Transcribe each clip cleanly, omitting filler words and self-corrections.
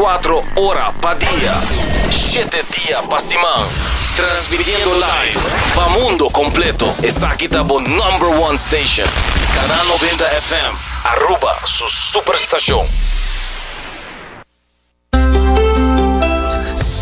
24 ora pa dia, shete dia pa siman. Transmitiendo live pa mundo completo. Esaki ta bo number one station. Canal 90 FM, Aruba su superstacion.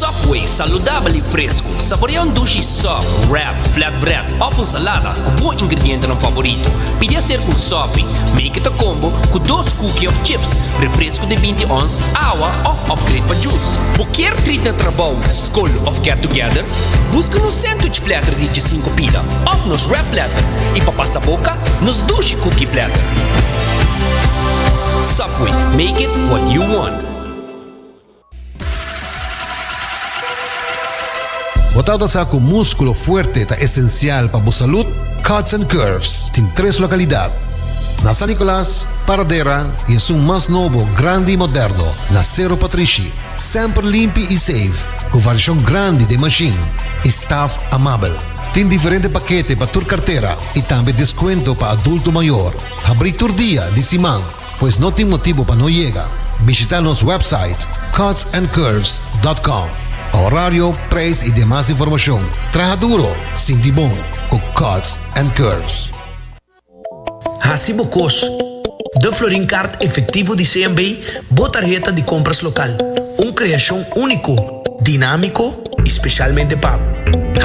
Subway, saludabel y fresco. Saborea un dushi sub, wrap, flatbread of un salada cu bo ingredientenan favorito. Pidi hacer cu un sopi. Make it a combo cu dos cookie of chips, refresco di binti ons, awa of upgrade pa juice. Bo kier treat na trabou, scol of get together? Busca nos sandwich platter di djesinco pida of nos wrap platter y pa pasa boca, nos dushi cookie platter. Subway, make it what you want. Bo tabata sa ku múskulo fuerte ta esensial pa bo salud? Cuts and Curves tin tres lokalidat, na San Nicolas, Paradera i esun mas nobo, grandi i moderno na Sero Patrishi. Semper limpi i safe, ku variashon grandi den mashin i staf amabel. Tin diferente pakete pa tur kartera i tambe deskuento pa adulto mayor. Habrí tur dia di siman. Pues no tin motibo pa no yega. Bishita nos website cutsandcurves dot com pa horario, prijs y demas informacion. Traha duro, sinti bon cu Cuts and Curves. Hasi bo kos. De Florin Card Efectivo di CMB, bo tarheta di compras local. Un creacion unico, dinamico y specialmente pa bo.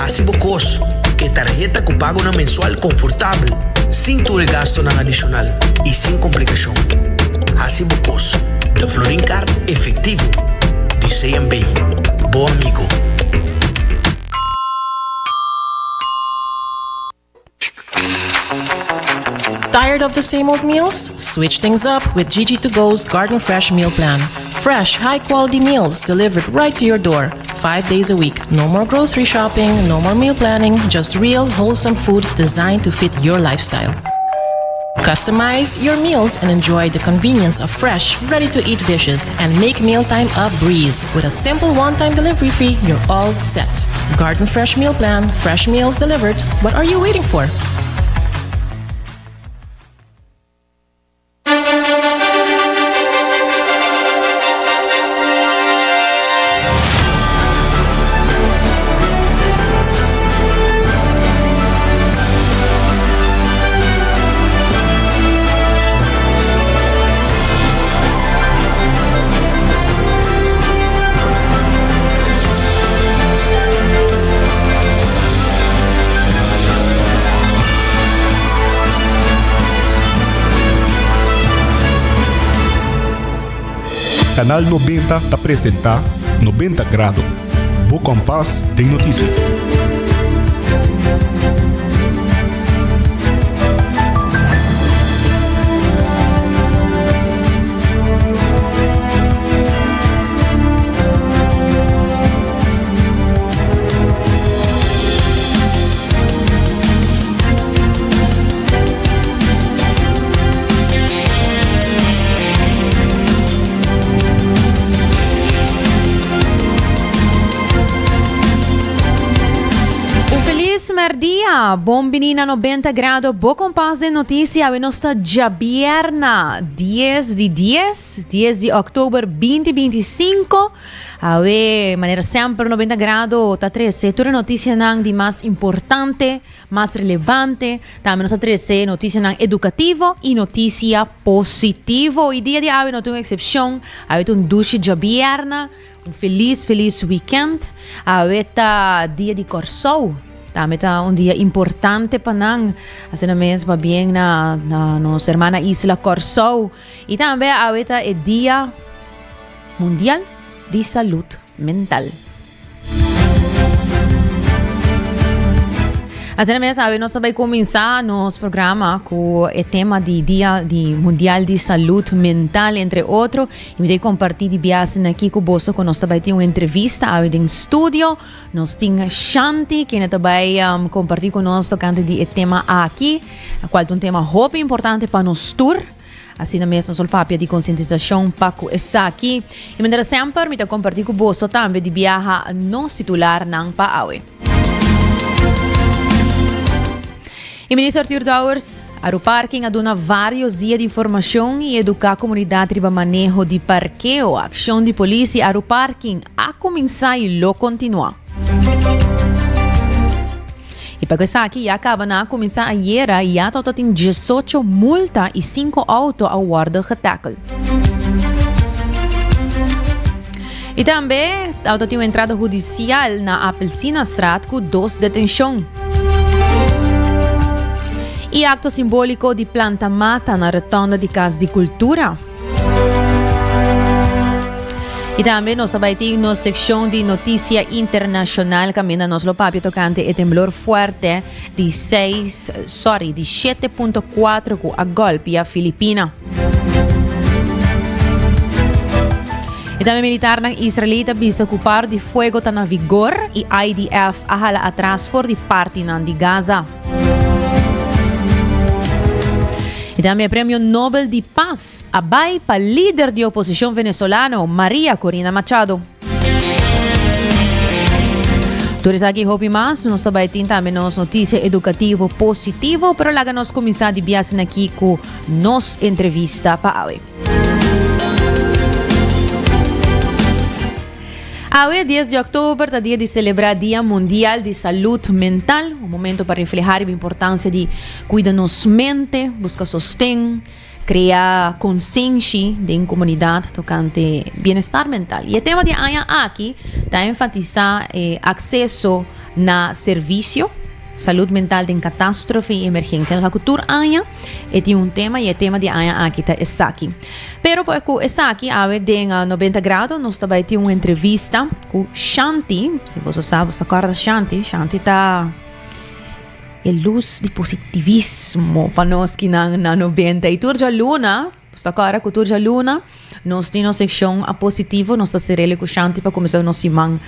Hasi bo kos, e tarheta ku pagonan mensual konfortabel, sin tur e gastonan adishonal i sin komplikashon. Hasi bo kos, de Florin Card efektivo di CMB, bo amigo. Tired of the same old meals? Switch things up with Gigi to Go's Garden Fresh Meal Plan. Fresh, high quality meals delivered right to your door, five days a week. No more grocery shopping, no more meal planning, just real, wholesome food designed to fit your lifestyle. Customize your meals and enjoy the convenience of fresh, ready to eat dishes and make mealtime a breeze. With a simple one time delivery fee, you're all set. Garden Fresh Meal Plan, fresh meals delivered. What are you waiting for? Canal 90 ta presenta 90 Grado, bo kompas den notisia. Un felis merdia! Bon bini na 90 Grado, bo kompas den notisia. Awe nos ta djabierna 10 di 10, 10 di oktober 2025. Awe, manera semper, 90 Grado ta trese tur e notisianan di mas importante, mas relevante. Tambe nos ta trese notisianan edukativo i notisia positivo. I dia di awe no ta un eksepshon. Awe ta un dushi djabierna. Un felis felis weekend. Awe ta dia di Kòrsou. Tambe ta un dia importante pa nan. Asina mes pabien na na nos hermana isla Kòrsou. I tambe awe ta e dia mundial di salud mental. Asina mes awe nos ta bai kuminsá nos programa ku e tema di Dia di Mundial di Salud Mental entre otro. I mi ta kompartí di bias aki ku boso ku nos ta bai tin un entrevista awe den studio. Nos tin Shanti kende ta bai um, kompartí ku nos tokante di e tema aki, kual ta un tema hopi importante pa nos tur. Asina mes nos papia di konsientisashon pa ku esaki. I manera semper mi ta kompartí ku boso tambe di biaha nos titularnan pa awe. I Minister Arthur Dowers. Aruparking a duna varios dia di informacion y educa comunidad riba maneho di parkeo. Accion di polis y Aruparking a cuminsa y lo continua. Y pa cu esaki ya caba nan a cuminsa ayera y ya ta tin diesocho multa y cinco auto a wordo getakel. Y tambe ta tin un entrada hudicial na Appelsinastraat cu dos detencion. Y acto simbolico di planta mata na rotonda di Cas di Cultura. Y tambe nos ta bay tin nos seccion di noticia internacional caminda nos lo papia tocante e temblor fuerte di seis, sorry, di 7.4 cu a golpia Filipina. Y tambe militarnan israelí ta bisa cu par di fuego ta na vigor y IDF a hala atras for di partinan di Gaza. Y tambe e premio Nobel di Paz a bay pa lider di oposicion venezolano Maria Corina Machado. Tur esaki hopi mas, nos ta bai tin tambe nos noticia educativo positivo, pero laga nos cuminsa di biasen aki cu nos entrevista pa awe. Awe, 10 di october, ta dia di celebra Dia Mundial di Salud Mental, un momento pa refleha riba importancia di cuida nos mente, busca sosten, Crea consenshi den comunidad tocante bienestar mental. Y e tema di aña aki ta enfatisa e acceso na servicio, salud mental den catastrofe y emergencia. Nos sa cu tur aña e tin un tema y e tema di aña aki ta esaki. Pero por cu esaki awe den 90 Grado nos ta bay tin un entrevista cu Shanti. Si boso sa, boso ta corda Shanti. Shanti ta. E lus di positivismo pa nos kinan na 90 y tur djaluna, bo ta kòrda ku tur djaluna nos tin nos sekshon a positivo, nos ta serele ku Shanti pa kuminsá nos siman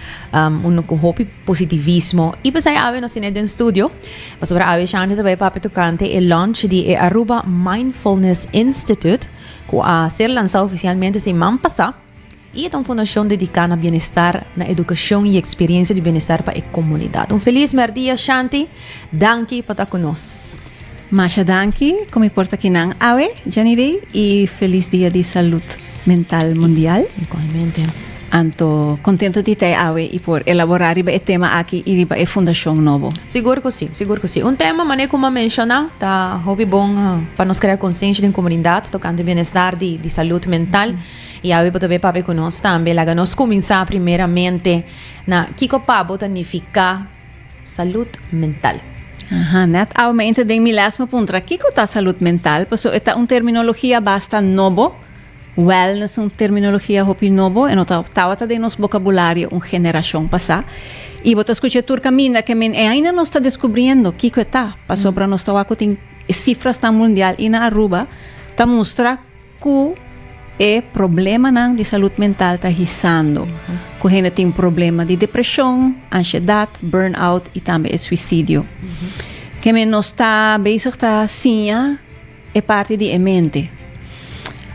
unu ku hopi positivismo. Y p'esei awe nos tene den studio, pasobra awe Shanti ta bai papia tokante e launch di e Aruba Mindfulness Institute ku a ser lansá ofisialmente siman pasá. I e ta un fundashon dediká na bienestar, na edukashon i eksperiencia di bienestar pa e komunidat. Un felis mèrdia Shanti, danki pa ta ku nos. Masha danki ku mi por ta kinan awe, Janirey, i felis dia di salud mental mundial. Igualmente. Anto kontento di ta e awe i por elaborá riba e tema aki i riba e fundashon nobo. Sigur ku si, sigur ku si. Un tema manera ku mi a menshoná ta hopi bon pa nos krea konsiensia den komunidat tokante bienestar di di salud mental. I awe bo ta bay papia ku nos tambe. Laga nos kuminsá primeramente na kiko pa bo ta nifiká salud mental. Aha, nèt awe mi inta den mi lès mi puntra kiko ta salud mental, pasobra e ta un terminologia basta nobo, wellness un terminologia hopi nobo, e no ta tabata den nos bokabulario un generashon pasá. I bo ta skucha tur kaminda ke men e ainda nos ta deskubriendo kiko e ta, pasobra nos ta wak ku tin sifrasnan mundial i na Aruba ta mustra Ku e problemanan di salud mental ta hisando, ku hende tin problema di depreshon, anshedat, burnout i tambe e suisidio. Keme nos ta bezig ta siña e parti di e mente.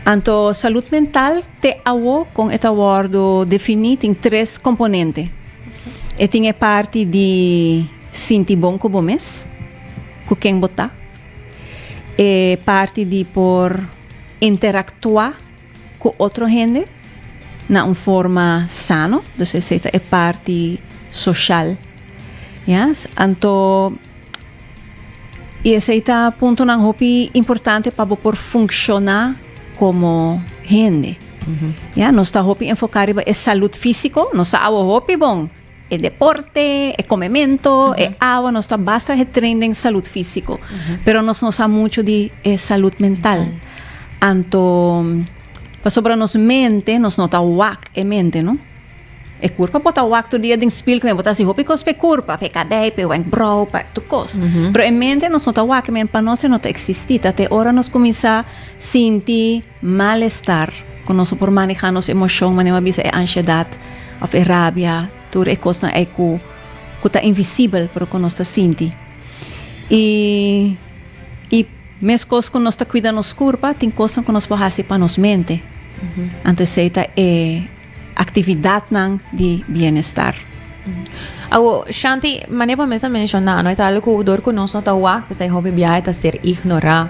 Anto salud mental te awo kon e ta wòrdu definí tin tres komponente. E tin e parti di sinti bon ku bo mes, ku ken bo ta. E parti di por interactua cu otro hende na un forma sano, dus esey ta e parti social. Yes, anto y esey ta puntonan hopi importante pa bo por funciona como hende. Ya, nos ta hopi enfoca riba e salud fisico, nos sa awo hopi bon. E deporte, e comemento, e awa, nos ta basta getrain den salud fisico. Pero nos no sa mucho di e salud mental. Anto, pasobra nos mente, nos no ta wak e mente, no? E curpa bo ta wak tur dia den spiel, bo ta haci hopi cos pa e curpa, pa e cabey, pa e wenkbrauw, pa tur cos. Pero e mente nos no ta wak, men pa nos e no ta existi. Ta te ora nos cuminsa sinti Malestar, ku nos no por manehá nos emoshon, manera mi a bisa e anshedat òf e rabia, tur e kosnan ei ku ku ta invisibel pero ku nos ta sinti. I i meskos ku nos ta kuida nos kurpa, tin kosnan ku nos por hasi pa nos mente. Anto esei ta e aktividatnan di bienestar. Awo, Shanti, manera bo mes a menshoná, no e ta algu ku dor ku nos no ta wak, p'esei hopi biaha e ta ser ignorá.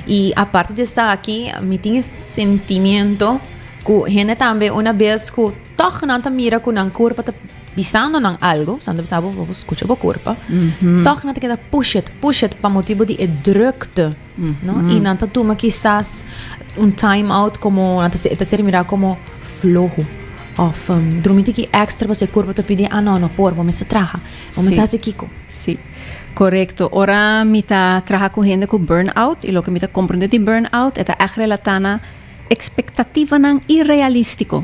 I aparte di esaki, mi tin e sentimiento ku hende tambe una bes ku tòg nan ta mira ku nan kurpa ta bisando nan algu, sa nan ta bisa bo, bo skucha bo kurpa, tòg nan ta keda push it, push it pa motibu di e drukte, no? I nan ta tuma kisas un time out komo, nan ta e ta ser mirá komo floho òf drumi tiki èkstra pasobra e kurpa ta pidi, ah no, no por, bo mester traha, bo mester hasi kiko. Sí, korekto. Ora mi ta traha ku hende ku burnout i loke mi ta komprondé di burnout e ta ègt relatá na Ekspektativanan irealístiko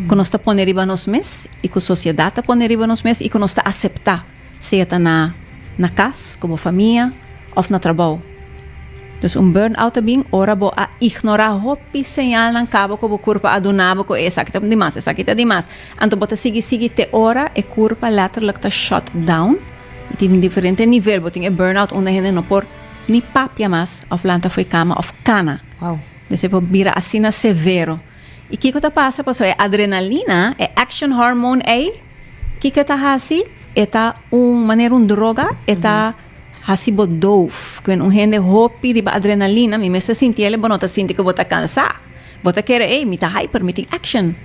ku nos ta pone riba nos mes i ku sosiedat ta pone riba nos mes i ku nos ta aseptá, sea ta na na kas, ku bo famia òf na trabou. Dus un burnout ta bin ora bo a ignorá hopi señalnan kaba ku bo kurpa a duna bo ku esaki ta dimas, esaki ta dimas. Anto bo ta sigui sigui te ora e kurpa letterlijk ta shut down i tin diferente nivel. Bo tin e burnout unda hende no por ni papia mas òf lanta fo'i kama òf kana. Mester por bira asina severo. I kiko ta pasa? Pasobra e adrenalina, e action hormone ei, kiko e ta hasi? E ta un manera un droga, e ta hasi bo doof. Ku un hende hopi riba adrenalina, mi mester sinti el, bo no ta sinti ku bo ta kansa. Bo ta kere, ey, mi ta hyper, mi tin action.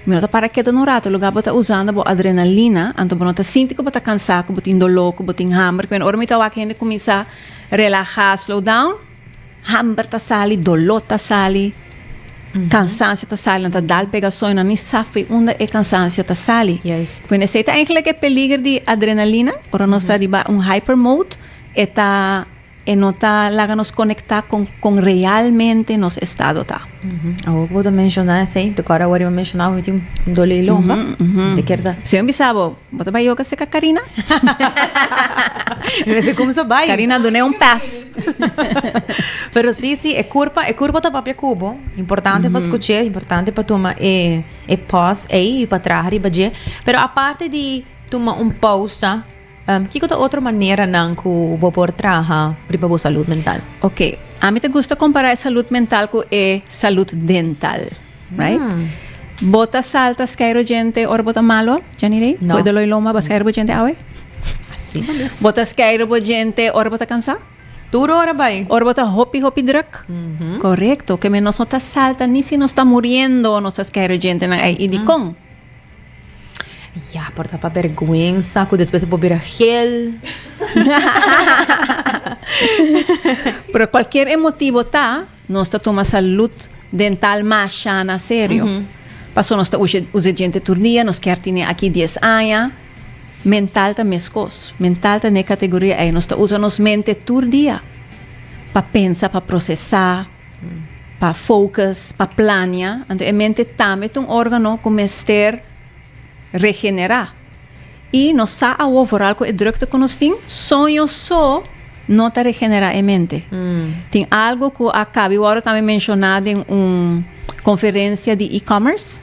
Mi no ta para ketu un rato, lugar bo ta usando bo adrenalina, anto bo no ta sinti ku bo ta kansa, ku bo tin doló, ku bo tin hamber. Ku ora mi ta wak hende kuminsá relahá, slow down. Hamber ta sali, doló ta sali, kansansio ta sali, nan ta dal pega soño, nan ni sa fo'i unda e kansansio ta sali. Juist. Bueno, esei ta eigenlijk e peliger di adrenalina, ora nos ta riba un hyper mode, e ta e no ta laga nos konektá kon kon realmente nos estado ta. Awor ku bo ta menshoná esei, te kòrda awor riba menshoná bo mi tin un dolé di lomba, mi ta kier ta. Si mi bisa bo, Bo ta bai yoga cerca Karina? Mi mester kumsa bai. Karina dun'é un pas. Pero si, si, e kurpa, e kurpa ta papia ku bo. Importante pa skuch'é, importante pa tuma e e pause ei i pa traha riba dje. Pero aparte di tuma un pausa, kiko ta otro maneranan ku bo por traha riba bo salud mental? Oké, ami ta gusta kompará e salud mental ku e salud dental. Right? Bo ta salta skeiro djente ora bo ta malo, Janirey? No. Ku e dolor lomba, bo skeiro bo djente awe? Asina mes. Bo ta skeiro bo djente ora bo ta kansa? Tur ora bai. Ora bo ta hopi hopi druk? Korekto. Ke men nos no ta salta ni si nos ta muriendo nos ta skeiro djentenan ei. I dikon? Ya, por ta pa bergwensa ku despues bo por bira gel. Pero kualkier e motibo ta, Nos ta tuma salud dental masha na serio. Paso nos ta usa djente tur dia, nos kier tine aki dies aña. Mental ta meskos. Mental ta n'e kategoria ei. Nos ta usa nos mente tur dia pa pensa, pa prosesá, pa focus, pa plania. Anto e mente tambe ta un organo ku mester regenerá. I nos sa awor vooral ku e drukte ku nos tin, soño so no ta regenerá e mente. Tin algu ku a kabi wòrdu tambe menshoná den un konferensia di e-commerce,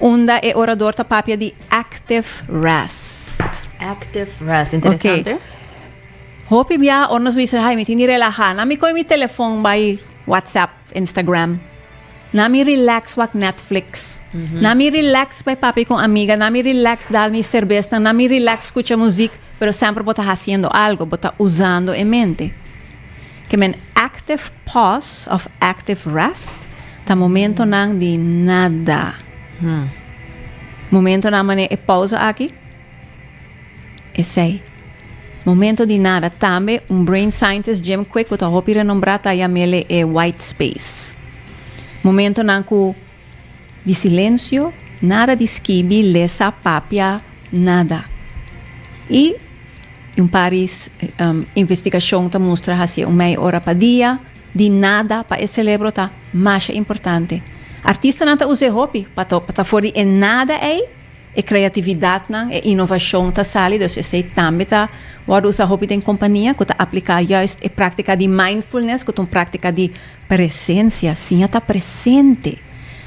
unda e orador ta papia di active rest. Active rest, interesante. Ok. Hopi bia ora nos bisa, hay mi tin di relahá, nan mi kohe mi telefon bai WhatsApp. Instagram. Na mi relax wak Netflix. Na mi relax bai papia con amiga. Na mi relax dal mi cerbesnan. Na mi relax scucha muziek. Pero semper bo ta haciendo algo. Bo ta usando e mente. Ke men active pause of active rest ta momentonan di nada. Momentonan manera e pausa aki. Esei. Momento di nada. Tambe un brain scientist Jim Kwik ku ta hopi renombrá ta yam'ele e white space. Momentonan ku di silensio, nada di skibi, lesa, papia, nada. I un par di investigashon ta mustra hasi un mei ora pa dia di nada pa e selebro ta masha importante. Artistanan ta us'é hopi pa ta for di e nada ei. E kreatividatnan, e inovashon ta sali, dus esei tambe ta wòrdu usá hopi den kompania ku ta apliká juist e práktika di mindfulness ku ta un práktika di presensia, siña ta presente.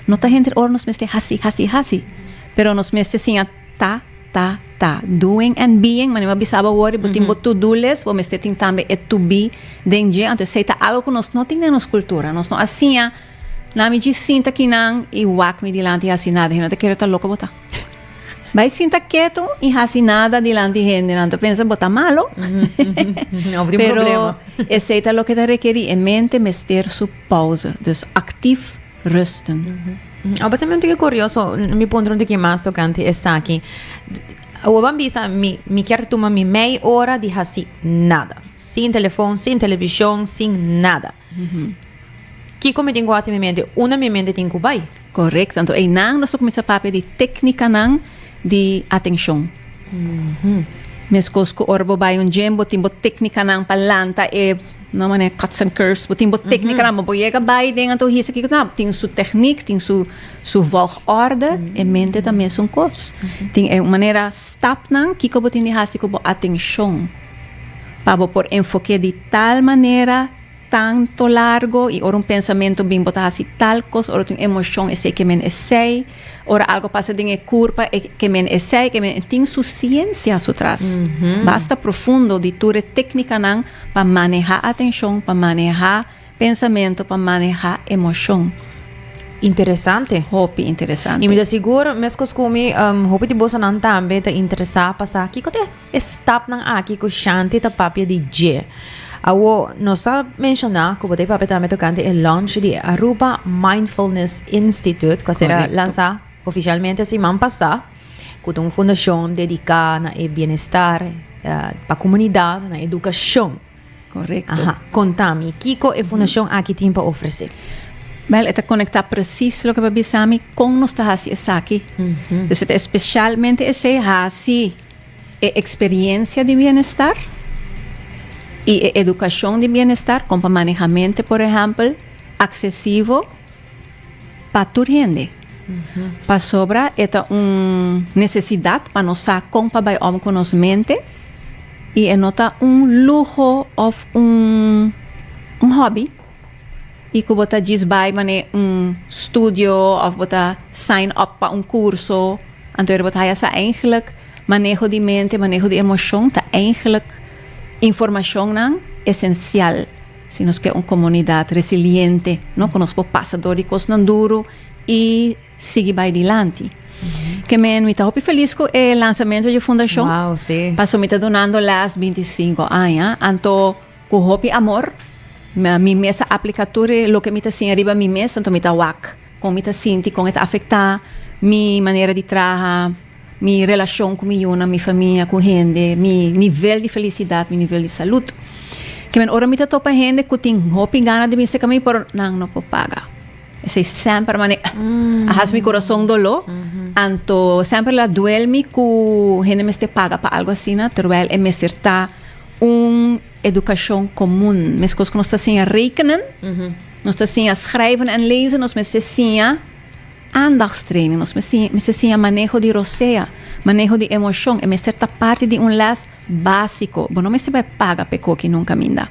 No ta henter ora nos mester hasi, hasi, hasi, pero nos mester siña ta, ta, ta, doing and being, manera mi a bisa bo awor, bo tin bo to do list, bo mester tin tambe e to be den dje, anto esei ta algu ku nos no tin den nos kultura, nos no a siña. Na mi djis sinta kinan i wak mi dilanti i hasi nada. Hende ta kere ta loko bo ta. Bai sinta ketu i hasi nada dilanti hende, nan ta pensa bo ta malo. No, bo tin Pero problema. esei ta loke ta rekerí, e mente mester su pauze. Dus actief rusten. Awor pasobra mi un tiki curioso, mi puntra un tiki mas tocante esaki. Awor ban bisa mi, mi kier tuma mi mei ora di hasi nada. Sin telefon, sin television, sin nada. Kiko mi tin ku hasi mi mente? Unda mi mente tin ku bai? Korekto. Anto einan nos ta kuminsá papia di téknikanan di atenshon. Meskos ku ora bo bai un gym bo tin bo téknikanan pa lanta e no manera cuts and curves, bo tin bo téknikanan, bo por yega bai den anto hisa kiko ta, tin su tèknik, tin su su volgorde, e mente ta mesun kos. Tin e manera stapnan kiko bo tin di hasi ku bo atenshon pa bo por enfok'é di tal manera tanto largo y ora un pensamento bin bo ta haci tal cos, ora tin emocion esey ke men esey, ora algo pasa den e curpa e ke men esey, ke men tin su ciencia su tras, basta profundo di tur e tecnicanan pa maneha atencion, pa maneha pensamento, pa maneha emocion. Interesante. Hopi interesante. Y mi ta sigur mescos cu mi hopi di bosonan tambe ta interesa pa sa kico ta E stapnan aki ku Shanti ta papia di dje. Awo, nos a menshoná ku bo ta e papia tambe tokante e launch di e Aruba Mindfulness Institute ku a ser lansá ofishalmente siman pasá, ku ta un fundashon dediká na e bienestar pa komunidat, na edukashon. Korekto. Aha, konta mi, kiko e fundashon aki tin pa ofresé? Bèl, e ta konektá presis loke bo a bisa mi kon nos ta hasi esaki. Dus e ta espeshalmente esei hasi e eksperensia di bienestar i e edukashon di bienestar kon pa maneha mente, por ehèmpel, aksesivo pa tur hende. Pasobra e ta un nesesidat pa nos sa kon pa bai om ku nos mente i e no ta un luho òf un un hòbi i ku bo ta djis bai manera un studio òf bo ta sign up pa un kurso anto bo ta haya sa eigentlik maneho di mente, maneho di emoshon ta eigentlik informashonnan esensial. Si nos ke un komunidat resiliente, no, ku nos por pasa dor di kosnan duru i sigui bai dilanti. Ke men mi ta hopi felis ku e lansamentu dje fundashon. Wow, si. Paso mi ta dunando les 25 aña, anto ku hopi amor mi mes a aplika tur e loke mi ta siña riba mi mes, anto mi ta wak kon mi ta sinti, kon e ta afektá mi manera di traha, mi relashon ku mi yunan, mi famia, ku hende, mi nivel di felisidat, mi nivel di salud. Ke men ora mi ta topa hende ku tin hopi gana di bin serka mi pero nan no por paga. Esei semper mane a hasi mi kurason doló. Anto semper la duel mi ku hende mester paga pa algu asina terwijl e mester ta un edukashon komun. Meskos ku nos ta siña rekenen, nos ta siña schrijven en lezen, nos mester siña Aandachtstraining, nos mester siña maneho di rosea, maneho di emoshon, e mester ta parti di un les básiko. Bo no mester bai paga p'e koki nunka minda.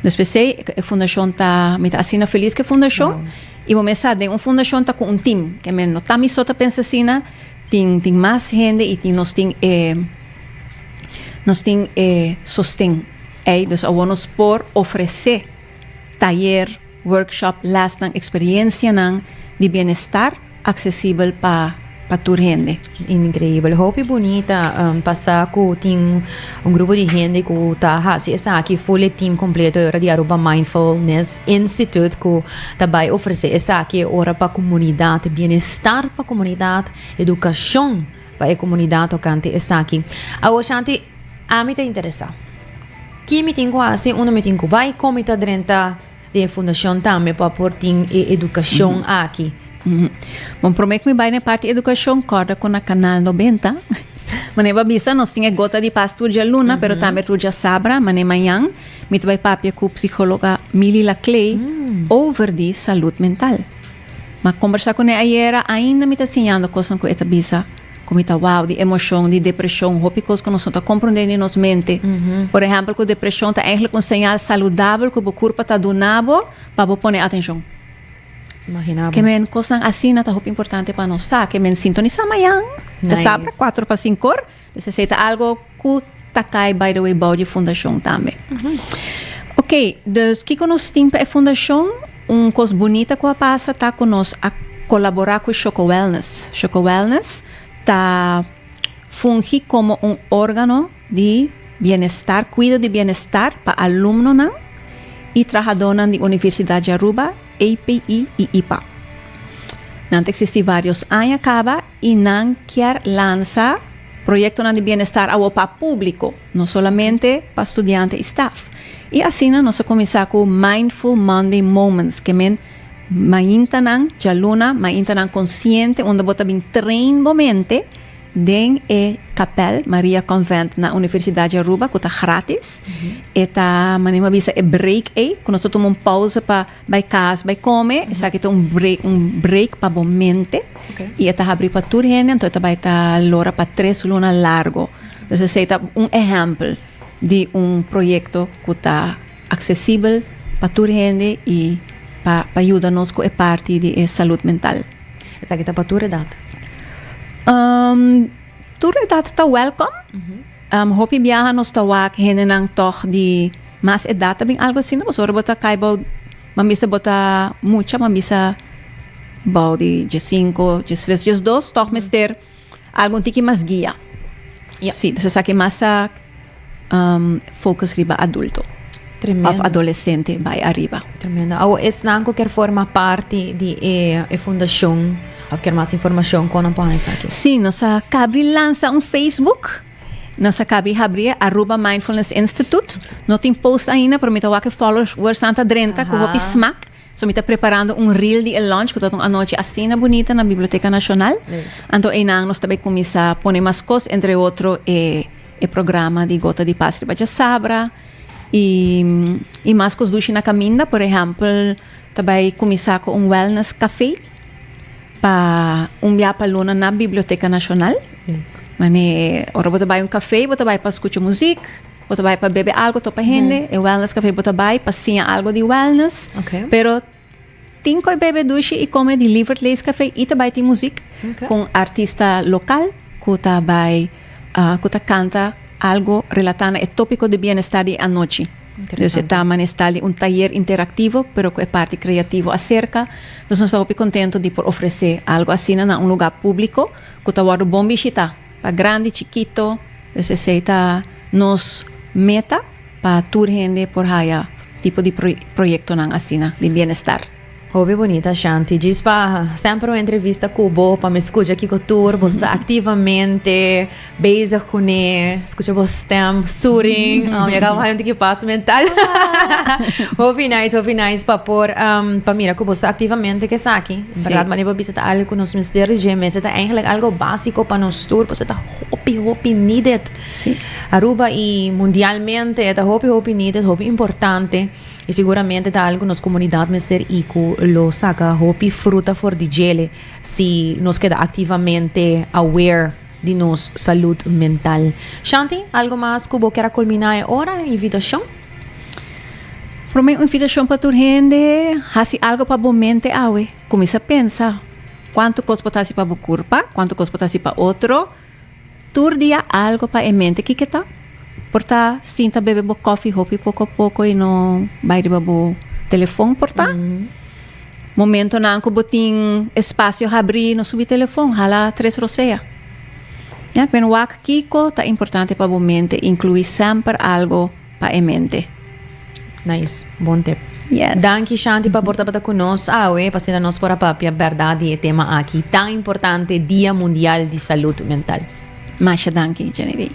Dus p'esei e fundashon ta, mi ta asina felis ku e fundashon i bo mes sa den un fundashon ta ku un tim, ke men no ta mi so ta pensa asina, tin tin mas hende i tin nos tin e nos tin e sosten ei, dus awor nos por ofresé tayer. Workshop, lesnan, experiencianan di bienestar accesibel pa pa tur hende. Increibel. Hopi bunita pa sa cu tin un grupo di hende cu ta haci esaki full e team completo e ora di Aruba Mindfulness Institute cu ta bay ofrece esaki e ora pa comunidad, bienestar pa comunidad, educacion pa e comunidad tocante esaki. Awor Shanti, ami ta interesa. Ki mi tin ku hasi, unda mi tin ku bai, kon mi ta drenta den e fundashon tambe pa por tin e edukashon aki? Bon, promé ku mi bai na e parti edukashon, kòrda ku na Kanal Nobenta, manera bo a bisa, nos tin e Gota di Pas tur djaluna, pero tambe tur djasabra, manera mañan, mi ta bai papia ku psikóloga Mili Laclay over di salud mental. M'a kombersá kuné ayera, ainda mi ta siñando kosnan ku e ta bisa. Ku mi ta wou di emoshon, di depreshon, hopi kos ku nos no ta komprondé den nos mente. Por ehèmpel ku depreshon ta eigentlik un señal saludabel ku bo kurpa ta duna bo pa bo pone atenshon. Imagina bo. Ke men kosnan asina ta hopi importante pa nos sa. Ke men sintonisá mañan, djasabra, kuatro pa sinkor. Dus esei ta algo ku ta kai by the way bou di e fundashon tambe. Oké, dus kiko nos tin pa e fundashon? Un kos bunita ku a pasa ta ku nos a kolaborá ku Shoko Wellness. Shoko Wellness ta. fungi komo un órgano di bienestar, kuido di bienestar pa alumnonan i trahadónan di Universidat di Aruba, API i ipa. Nan ta eksistí vários aña kaba i nan kier lansa proyektonan di bienestar awor pa públiko, no solamente pa studiante i staf. I asina nos a kuminsá ku Mindful Monday Moments, ke men maintanan djaluna, maintanan konsiente unda bo ta bin train bo mente den e kapèl Maria Convent na Universidat di Aruba ku ta gratis. E ta manera mi a bisa e break ei ku nos ta tuma un pausa pa bai kas bai kome esaki ta un break un break pa bo mente i e ta habri pa tur hende anto e ta bai ta lora pa tres luna largo. Dus esei ta un ehèmpel di un proyekto ku ta aksesibel pa tur hende i pa pa yuda nos ku e parti di e salud mental. Esaki ta pa tur edat? Tur edat ta wèlkòm. Hopi biaha nos ta wak hendenan tòg di mas edat ta bin algu asina pasobra bo ta kai bou, bo a bisa bo ta mucha, bo a bisa bou di diesinko, diestres, diesdos tòg mester algun tiki mas guia. Sí, dus esaki mas ta focus riba adulto. Tremendo. Of adolescente bai ariba. Tremendo. Awo esnan ku kier forma parti di e e fundashon of kier mas informashon kon nan por haña esaki? Sí, nos a kabri lansa un Facebook. Nos a kabi habri e Aruba Mindfulness Institute. No tin post ainda, pero mi ta wak e followersnan ta drenta ku hopi smak. So mi ta preparando un reel di e lunch ku ta un anochi asina bunita na Biblioteca Nacional. Anto einan nos ta bai kuminsá pone mas kos, entre otro e e programa di Gota di Pas riba djasabra i i mas kos dushi na kaminda. Por ehèmpel ta bai kuminsá ku un wellness café pa un bia pa luna na Biblioteca Nacional. Mane ora bo ta bai un café bo ta bai pa skucha muzik. Bo ta bai pa bebe algo topa hende, e wellness café bo ta bai pa siña algo di wellness. Okay. Pero tin koe bebe dushi i come di Lieverd Lees Café i ta bai tin muziek Okay. con artista local cu ta bai ah, cu ta canta algo relata na e topico di bienestar di e anochi. Dus e ta manesta di un tayer interactivo pero cu e parti creativo acerca. Dus nos ta hopi contento di por ofrece algo asina na un lugar publico cu ta wordo bon bishita. Pa grandi, chikito, dus esei ta nos meta pa tur hende por haya tipo di proyectonan asina di bienestar. Hopi bunita Shanti, djis pa semper un entrevista ku bo pa mi skucha kiko tur bo sta aktivamente bezig kuné, skucha bo stem suring, mi a kaba haña un tiki pas mental. Hopi nice, hopi nice pa por pa mira ku bo sta aktivamente ku esaki. En berdad manera bo bisa ta algo ku nos mester di dje mester ta eigenlijk algo básiko pa nos tur pasobra ta hopi hopi needed. Sí. Aruba i mundialmente e ta hopi hopi needed, hopi importante i seguramente ta algo ku nos komunidat mester i ku lo saka hopi fruta for di djele si nos keda aktivamente aware di nos salud mental. Shanti, algo mas ku bo kier a kulminá e ora, invitashon? Promé un invitashon pa tur hende, hasi algo pa bo mente awe. Kuminsá pensa kuantu kos bo ta hasi pa bo kurpa, kuantu kos bo ta hasi pa otro. Tur dia algo pa e mente. Kiko ta? Por ta sinta bebe bo kòfi hopi poko poko i no bai riba bo telefon por ta? Momentonan ku bo tin espasio habrí no subi telefon, hala tres rosea. Ya, men wak kiko ta importante pa bo mente, inkluí semper algo pa e mente. Nice, bon tip. Yes. Danki Shanti pa por tabata ku nos awe, pa asina nos por a papia bèrdat di e tema aki tan importante, Dia Mundial di Salud Mental. Masha danki, Jenny.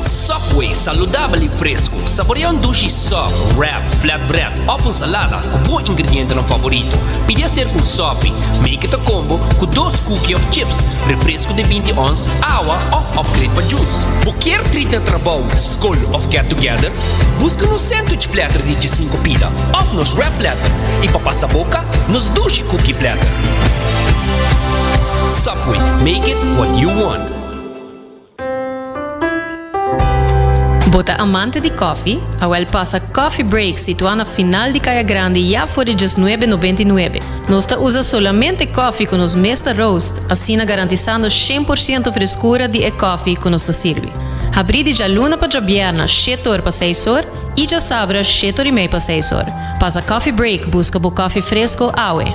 Subway, saludabel y fresco. Saborea un dushi sub, wrap, flatbread of un salada cu bo ingredientenan favorito. Pidi acerca un sopi, make it a combo cu dos cookie of chips, refresco di 20 ons, awa of upgrade pa juice. Bo kier treat na trabou, skol of get together? Buska nos sandwich platter di djesinko pida of nos wrap platter i pa pasa boka, nos dushi cookie platter. Subway, make it what you want. Bo ta amante di koffie? Awel pasa Coffee Break situá na final di Kaya Grandi ya for di djesnuebe nobenta i nuebe. Nos ta usa solamente koffie ku nos mes ta roast, asina garantisando 100% freskura di e koffie ku nos ta sirbi. Habrí di djaluna pa djabièrna shet or pa seis or. y djasabra shetor y mei pa seis or. Pasa Coffee Break busca bo coffee fresco awe.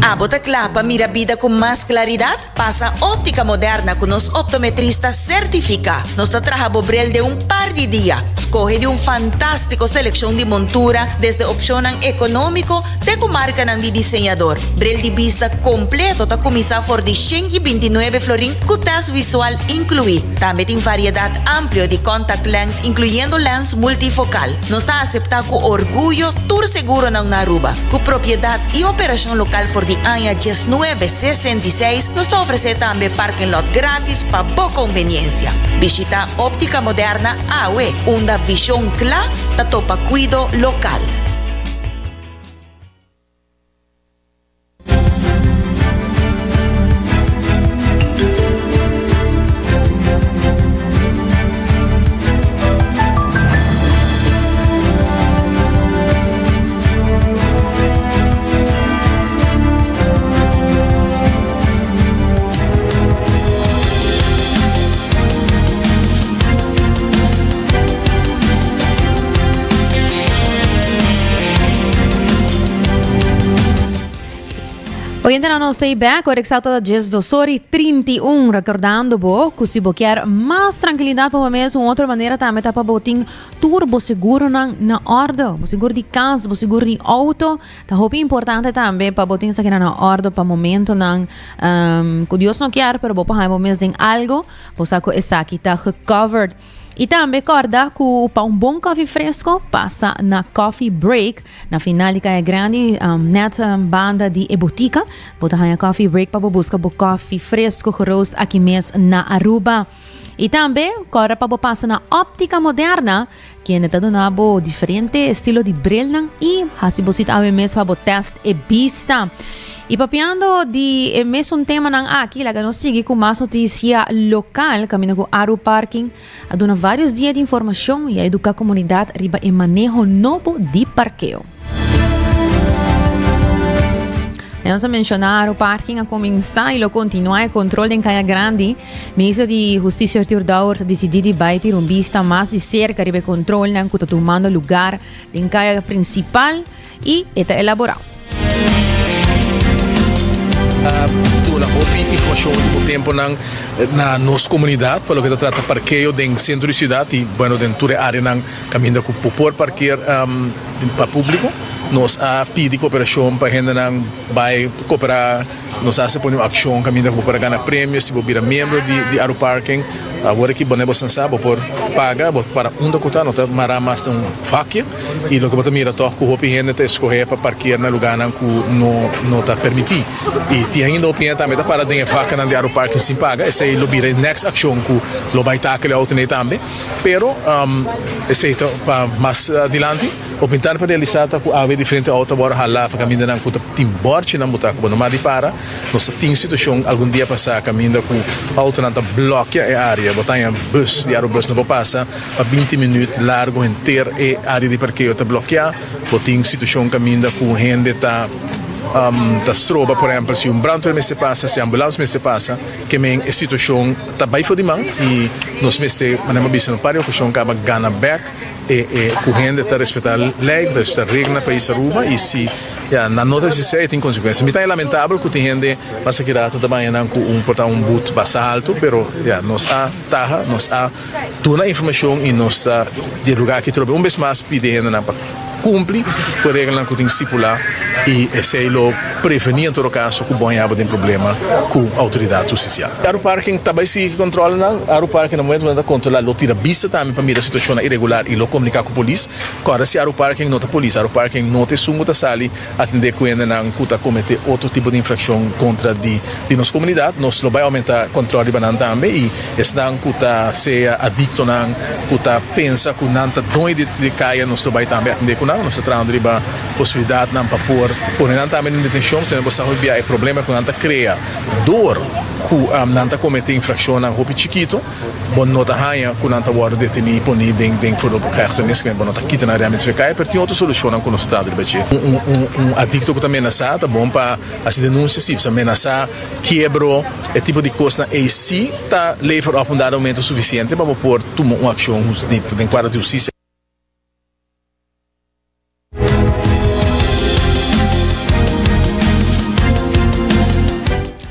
Abo ta kla pa mira bida ku mas klaridat? Pasa Óptica Moderna ku nos optometrista sertifiká. Nos ta traha bo bril den un par di dia. Skohe di un fantástiko selekshon di montura, desde opshonnan ekonómiko te ku markanan di diseñador. Bril di bista kompleto ta kuminsá for di 129 florin ku tèst visual inkluí. Tambe tin variedat amplio di contact lens inkluyendo lens multifokal. Nos ta aseptá ku orguyo tur seguronan na Aruba. Ku propiedat i operashon lokal for di aña 1966, nos ta ofresé tambe parking lot gratis pa bo konveniensia. Bishitá Óptica Moderna awe, unda vishon kla ta topa kuido lokal. Oyentenan nos ta bek ora exacto ta 12 ora y 31 recordando bo cu si bo kier mas tranquilidad pa bo mes un otro manera tambe ta pa bo tin tur bo seguronan na orde bo seguro di cas bo seguro di auto ta hopi importante tambe pa bo tin esakinan na orde pa momentonan um, cu Dios no kier pero bo por haña bo mes den algo bo sa cu esaki ta gecovered. Y tambe corda cu pa un bon koffie fresco pasa na Coffee Break na final di Caya Grandi um, net um, banda di e botica. Bo ta haña Coffee Break pa bo busca bo koffie fresco geroost aki mes na Aruba. Y tambe corda pa bo pasa na Optica Moderna kende ta duna bo diferente estilo di brilnan y hasi bo cita awe mes pa bo test e bista. Y papiando di e mesun temanan aki, laga nos sigui cu mas noticia local caminda cu Aru Parking a duna varios dia di informacion y a educa comunidad riba e maneho nobo di parkeo. E nos a menciona Aru Parking a cuminsa y lo continua e control den Caya Grandi. Minister di Husticia Arthur Dowers a dicidi di bay tira un bista mas di cerca riba e controlnan cu ta tumando lugar den caya principal y e ta elabora. A duna hopi informacion ultimo temponan na nos comunidad pa loke ta trata parkeo den centro di ciudad y bueno den tur e areanan caminda cu bo por parkeer pa publico. Nos a pidi cooperacion pa hendenan bay coopera. Nos a hasta pone un accion caminda cu bo por a gana premio si bo bira miembro di di Aruparking. Awor aki bo no bo san sa bo por paga, bo para unda cu ta, no ta mara mas den un vakje. Y loke bo ta mira toch cu hopi hende ta escoge pa parkeer na lugarnan cu no no ta permiti. Y tin ainda hopi hende tambe ta para den e vakkenan di Aruparking sin paga. Esey lo bira e next accion cu lo bay takel e auto ney tambe. Pero esey ta pa mas adilanti. Bo pintar pa realisa ta ku awe diferente outo a wòrdu halá pa kamindanan ku ta tin bòrchinan botá ku bo no mar di para. Nos ta tin situashon algun dia pasá kaminda ku outonan ta blòkia e área. Bo ta haña bùs di Arubus no por pasa pa 20 minüt largu henter e área di parkeo ta blòkiá. Bo tin situashon kaminda ku hende ta ta stroba por ehèmpel si un brandweer mester pasa, si ambulans mester pasa, ke men e situashon ta bai for di man i nos mester manera mi a bisa na un par di okashon kaba gana bèk. E e cu hende ta respeta ley, ta respeta regla na pais Aruba y si ya nan no ta haci esey e tin consecuencia. Mi ta haña lamentabel cu tin hende basta ki rato ta baña nan cu un por ta un boet basta halto pero ya nos a taha, nos a duna informacion y nos ta di e lugar aki trobe un bes mas pidi hendenan pa cumpli cu e reglanan cu tin stipula y esey lo preveni en todo caso cu bo haña bo den problema cu autoridad husticial. Aruparking ta bay sigui ki controlnan. Aruparking na momento cu nan ta controla lo tira bista tambe pa mira situacionnan iregular y lo comunica cu polis. Corda si Aruparking no ta polis. Aruparking no ta esun cu ta sali atende cu hendenan cu ta comete otro tipo di infraccion contra di nos comunidad. Nos lo bay aumenta control riba nan tambe y esnan cu ta sea adictonan cu ta pensa cu nan ta doño di caya nos lo bay tambe atende cu nan. Nos ta trahando riba posibilidadnan pa por pone nan tambe den detencion. infrakshon, sino bo sa hopi bia e problema ku nan ta krea dor ku nan ta kometé infrakshonnan hopi chikitu, bo no ta haña ku nan ta wòrdu detení i poní den den voorlopig hechtenis, bo no ta kita nan realmente for kaya, pero tin otro solushonnan ku nos ta trata riba dje. Un adikto ku ta menasá ta bon pa hasi denunsia si sa menasá, kiebro, e tipo di kosnan ei si ta lever op un dado momento sufisiente pa bo por tuma un akshon den kuadro di hustisia.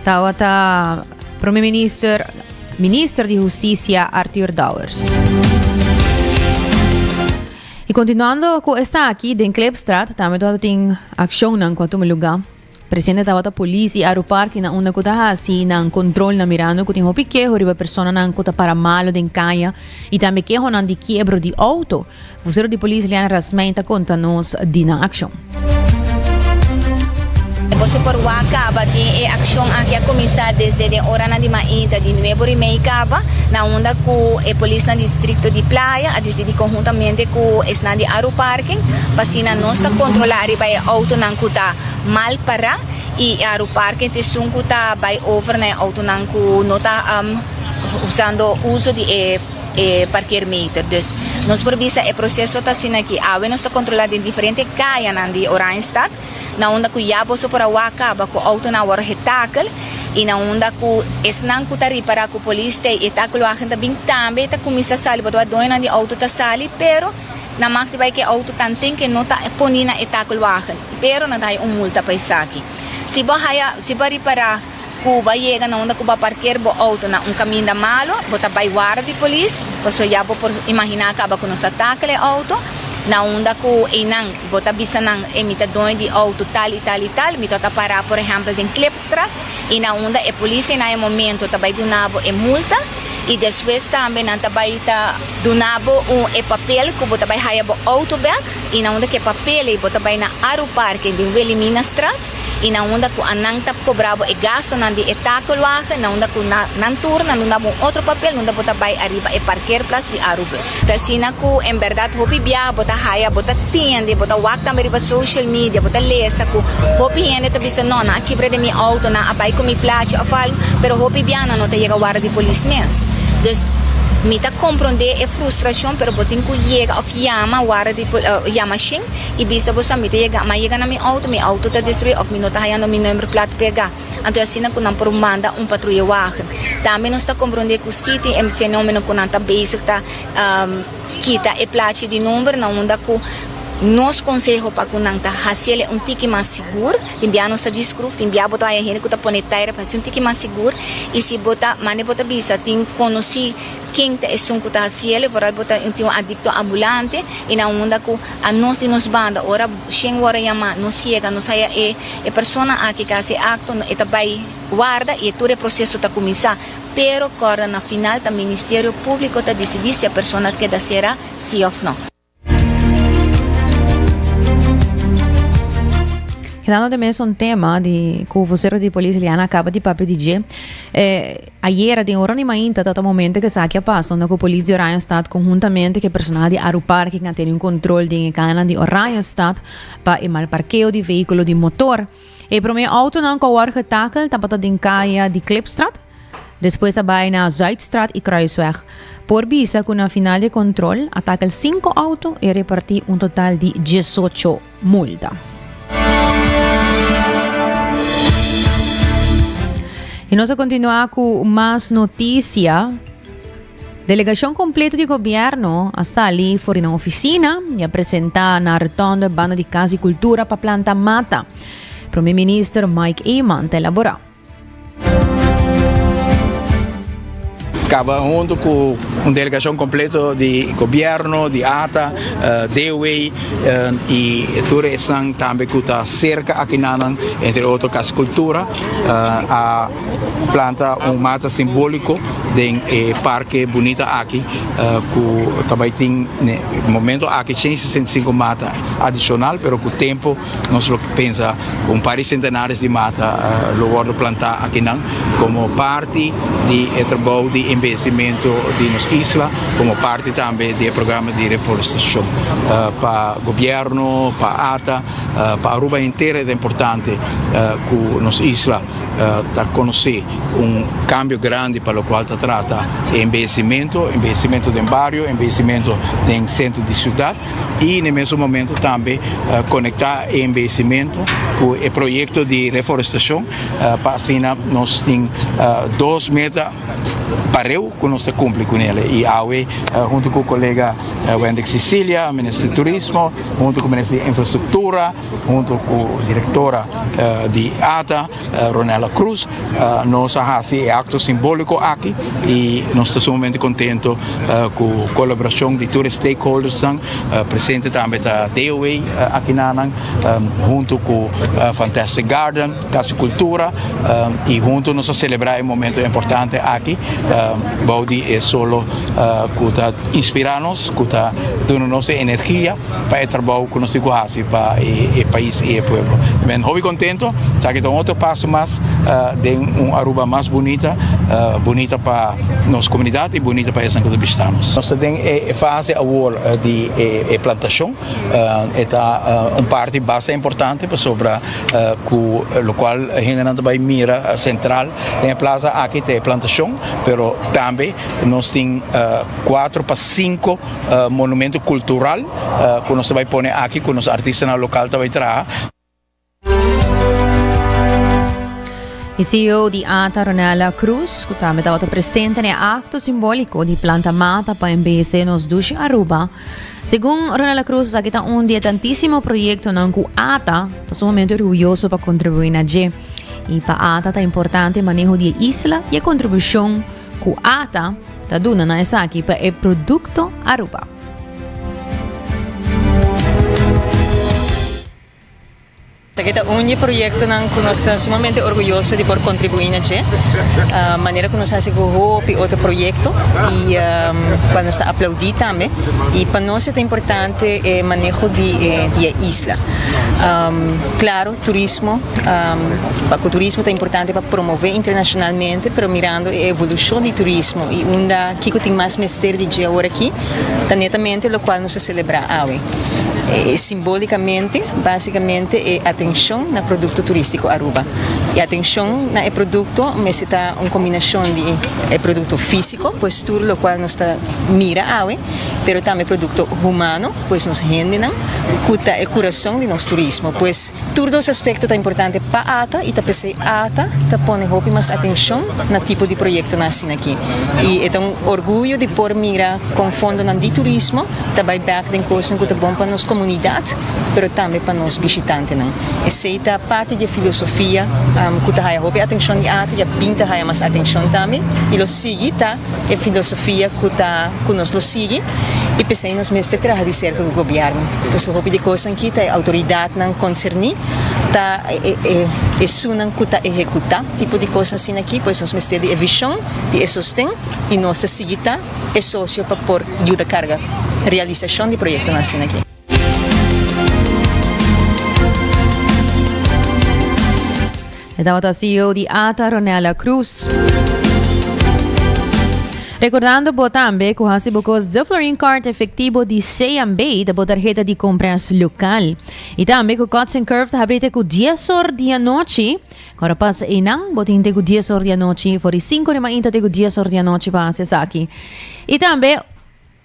Tabata Prome Minister, Minister di Husticia Arthur Dowers. Y continuando cu esaki, den Klipstraat tambe tabata tin accionnan cu a tuma lugar. Presente tabata polis y Arupark na unda cu ta haci nan controlnan mirando cu tin hopi keho riba personanan cu ta para malo den caya y tambe kehonan di kiebro di auto. Vocero di polis Liana Rasmijn ta conta nos di nan accion. Boso por wak caba tin e accion aki a cuminsa desde den oranan di mainta di nuebe ora y mei caba na unda cu e polisnan di districto di Playa a dicidi conhuntamente cu esnan di Aruparking pa asina nos ta controla riba e autonan cu ta mal pará y e Aruparking ta esun cu ta bay over na e autonan cu no ta usando uso di e e parkeermeter. Dus nos por bisa e proceso ta asina aki. Awe nos ta controla den diferente cayanan di Oranjestad na unda cu ya boso por a wak caba cu autonan a worde getakel y na unda cu esnan cu ta ripara cu polis ta e takelwagen ta bin tambe ta cuminsa sali pasobra doñonan di auto ta sali pero Nan mag di bai ku e outo tanten ke no ta poni na e takelwagen, pero nan ta haya un multa pa esaki. Si bo haya, si bo a ripará ku bo a yega na unda ku bo a parker bo outo na un kaminda malo, bo ta bai warda di polis, pasobra ya bo por imaginá kaba ku nos ta takel e outo, na unda ku einan bo ta bisa nan e mi ta doño di outo tal i tal i tal, mi ta pará por ehèmpel den Klipstraat, i na unda e polis ei na e momento ta bai duna bo e multa. Y despues tambe nan ta bay ta duna bo un e papel cu bo ta bay haya bo auto bek y na unda cu e papel ey bo ta bay na Aruparke den Wilhelminastraat y na unda cu anan ta cobra bo e gastonan di e takelwagen na unda cu na nan tur nan duna bo un otro papel unda bo ta bay ariba e parkeerplaats di Arubus. Ta asina cu en berdad hopi biaha bo ta haya bo ta tende bo ta wak tambe riba social media bo ta lesa cu hopi hende ta bisa no nan a kibra den mi auto nan a bay cu mi plachi of algo Pero hopi bianan no ta yega warda di polis mes. Dus mi ta comprende e frustracion pero bo tin cu yega of yama warda di yama shin y bisa bo sa mi ta yega mi a yega na mi auto mi auto ta destrui of mi no ta hayando mi nummerplaat pega. Anto asina cu nan por manda un patruyewagen. Tambe nos ta comprende cu si tin e fenomeno cu nan ta bezig ta Kita e plachi di number na unda ku nos konseho pa ku nan ta hasiel e un tiki mas sigur. Tin bia nos ta diskruf, tin bia bo ta haya hende ku ta pone taira pa hasi un tiki mas sigur. I si bo ta, mane bo ta bisa, tin konosí ken ta esun ku ta hasiel e, vooral bo ta tin un adikto ambulante i na unda ku anos di nos banda ora shen wòrdu yamá nos yega nos haya e e persona aki ku a hasi e akto e ta bai warda i tur e proseso ta kuminsá. Pero corda na final ta Ministerio Publico ta dicidi si e persona ta keda cera si of no. Kedando den mesun tema di cu vocero di polis Liana a caba di papia di dje, ayera den ora di mainta ta ta momento cu esaki a pasa unda cu polis di Oranjestad conhuntamente cu e personal di Aruparking a tene un control den e cayanan di Oranjestad pa e mal parkeo di vehiculo di motor. E prome autonan cu a worde getakel tabata den caya di Klipstraat, despues a bay na Zuidstraat y Kruisweg. Por bisa cu na final di e control a takel cinco auto y a reparti un total di diesocho multa. Y nos a continua cu mas noticia. Delegacion completo di gobierno a sali for di nan oficina y a presenta na rotonde banda di Cas di Cultura pa planta mata. Prome Minister Mike Eman ta elabora. Caba hunto cu un delegacion completo di gobierno, di ata, DOW y tur esnan tambe cu ta cerca akinanan, entre otro Cas Cultura, a Planta un mata simbóliko den e parke bunita aki ku ta bai tin ne momento aki 165 mata adishonal pero ku tempu nos lo pensa un par di sentenares di mata lo wòrdu plantá akinan komo parti di e trabou di. embeyecimento di nos isla como parti tambe di e programa di reforestacion. Pa gobierno, pa ata, pa Aruba henter e ta importante cu nos isla ta conoce un cambio grandi pa locual ta trata e embeyecimento, embeyecimento den bario, embeyecimento den centro di ciudad y na e mesun momento tambe conecta e embeyecimento cu e proyecto di reforestacion pa asina nos tin dos meta pareu cu nos ta cumpli cu nele y awe hunto cu colega Wendrick Cecilia, Minister di Turismo, hunto cu Minister di Infrastructura, hunto cu directora di ata, Ronella Cruz, nos a haci e acto simbolico aki y nos ta sumamente contento cu colaboracion di tur e stakeholdersnan presente tambe ta DOW akinanan hunto cu Fantastic Garden, Casa di Cultura y hunto nos a celebra e momento importante aki bou di e solo cu ta inspira nos, cu ta duna nos e energia pa e trabou cu nos tin cu haci pa e pais y e pueblo. Mi hopi contento, esaki ta un otro paso mas den un Aruba mas bunita, bunita pa nos comunidad y bunita pa esnan cu ta bishita nos. Nos ta den e fase awor di e plantacion, e ta un parti basta importante pasobra cu locual hendenan ta bay mira central den e plaza aki ta e plantacion, pero tambe nos tin cuatro pa cinco monumento cultural cu nos ta bay pone aki cu nos artistanan local ta bay traha. E CEO di ata, Ronella Cruz, cu tambe tabata presente na e acto simbolico di planta mata pa embeyece nos dushi Aruba. Segun Ronella Cruz, esaki ta un di e tantisimo proyectonan cu ata ta sumamente orguyoso pa contribui na dje. Y pa ata ta importante e maneho di e isla y e contribucion cu ata ta duna na esaki pa e producto Aruba. Esaki ta un di e proyectonan cu nos ta sumamente orguyoso di por contribui na dje, manera cu nos haci cu hopi otro proyecto y cual nos ta aplaudi tambe. Y pa nos e ta importante e maneho di e isla. Claro, turismo, pa cu turismo ta importante pa promove internacionalmente, pero mirando e evolucion di turismo y unda kico tin mas mester di dje aworaki, ta netamente locual nos ta celebra awe. Simbolicamente, basicamente e atencion na producto turistico Aruba. E atencion na e producto mester ta un combinacion di e producto fisico, pues tur locual nos ta mira awe, pero tambe producto humano, pues nos hendenan, cu ta e curason di nos turismo. Pues tur dos aspecto ta importante pa ata y ta pesey ata ta pone hopi mas atencion na tipo di proyectonan asina aki. Y e ta un orguyo di por mira con fondonan di turismo ta bai bek den kosnan ku ta bon pa nos komunidat, pero tambe pa nos bishitantenan. Esei ta parti di e filosofia ku ta haya hopi atenshon di arte i a bin ta haya mas atenshon tambe i lo sigui ta e filosofia ku ta ku nos lo sigui i p'esei nos mester traha di serka ku gobièrnu. Pasobra hopi di kosnan aki ta e outoridatnan konserní ta esunnan ku ta ehekutá tipo di kos asina aki, pues nos mester di e vishon, di e sosten i nos ta sigui ta. e socio pa por yuda carga realisacion di proyectonan asina aki. E tabata CEO di ata, Ronella Cruz. Recordando bo tambe cu haci bo cos The Florin Card efectivo di CMB ta bo tarjeta di compras local. Y tambe cu Cuts and Curves ta habri te cu 10 or di anochi. Ora pasa einan, bo tin te ku dies or di anochi, for di sinku di mainta te ku dies or di anochi pa hasi esaki. I tambe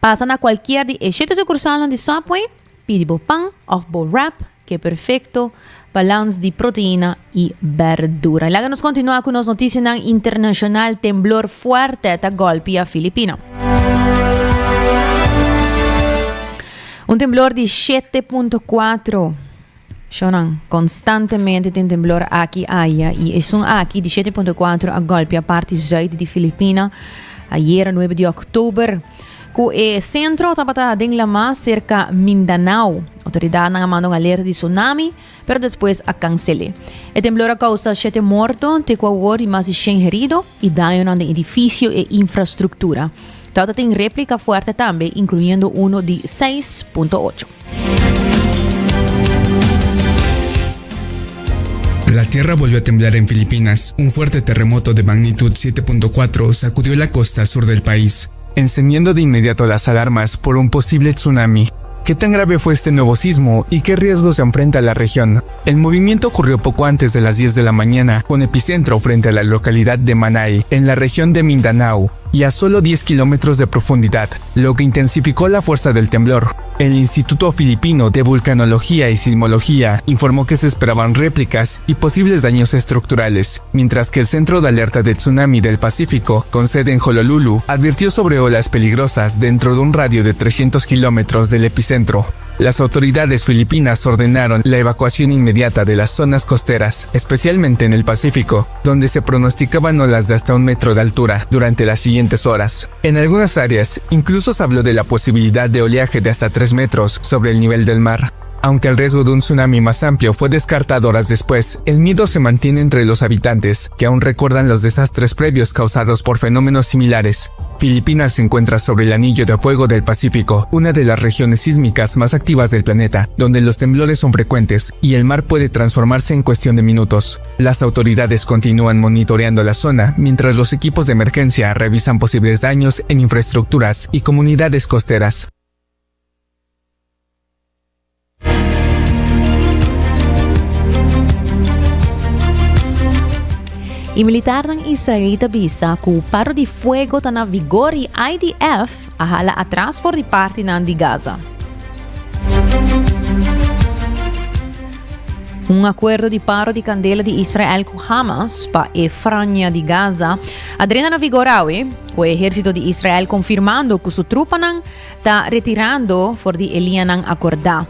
pasa na kualkier di e shete sukursalnan di Subway, pidi bo pan òf bo wrap, ku e perfekto balans di proteina i bèrdura. Laga nos kontinuá ku nos notisianan internashonal, Temblor fuerte ta gòlpia Filipina. Un temblor di shete punto kuatro. Shownan, Constantemente tin temblor aki aya y esun aki di shete punto kuatro a golpea parti zuid di Filipina ayera nuebe di oktober. Cu e centro tabata den lama cerca Mindanao. Autoridadnan a manda un alerta di tsunami, pero despues a cancele. E temblor a causa shete morto te cu awor y mas di shen herido y dañonan den edificio e infrastructura. Tabata tin replica fuerte tambe, incluyendo uno di seis punto ocho. La tierra volvió a temblar en Filipinas. Un fuerte terremoto de magnitud 7.4 sacudió la costa sur del país, encendiendo de inmediato las alarmas por un posible tsunami. ¿Qué tan grave fue este nuevo sismo y qué riesgos se enfrenta la región? El movimiento ocurrió poco antes de las 10 de la mañana, con epicentro frente a la localidad de Manay, en la región de Mindanao, y a solo 10 kilómetros de profundidad, lo que intensificó la fuerza del temblor. El Instituto Filipino de Vulcanología y Sismología informó que se esperaban réplicas y posibles daños estructurales, mientras que el Centro de Alerta de Tsunami del Pacífico, con sede en Honolulu, advirtió sobre olas peligrosas dentro de un radio de 300 kilómetros del epicentro. Las autoridades filipinas ordenaron la evacuación inmediata de las zonas costeras, especialmente en el Pacífico, donde se pronosticaban olas de hasta un metro de altura durante las siguientes horas. En algunas áreas, incluso se habló de la posibilidad de oleaje de hasta 3 metros sobre el nivel del mar. Aunque el riesgo de un tsunami más amplio fue descartado horas después, el miedo se mantiene entre los habitantes, que aún recuerdan los desastres previos causados por fenómenos similares. Filipinas se encuentra sobre el anillo de fuego del Pacífico, una de las regiones sísmicas más activas del planeta, donde los temblores son frecuentes y el mar puede transformarse en cuestión de minutos. Las autoridades continúan monitoreando la zona mientras los equipos de emergencia revisan posibles daños en infraestructuras y comunidades costeras. E militarnan israelí ta bisa ku paro di fuego ta na vigor i IDF a hala atras for di partinan di Gaza. Un akuerdo di paro di kandela di Israel ku Hamas pa e franja di Gaza a drenta na vigor awe, ku e ehérsito di Israel konfirmando ku su trupanan ta retirando for di e liñanan akordá.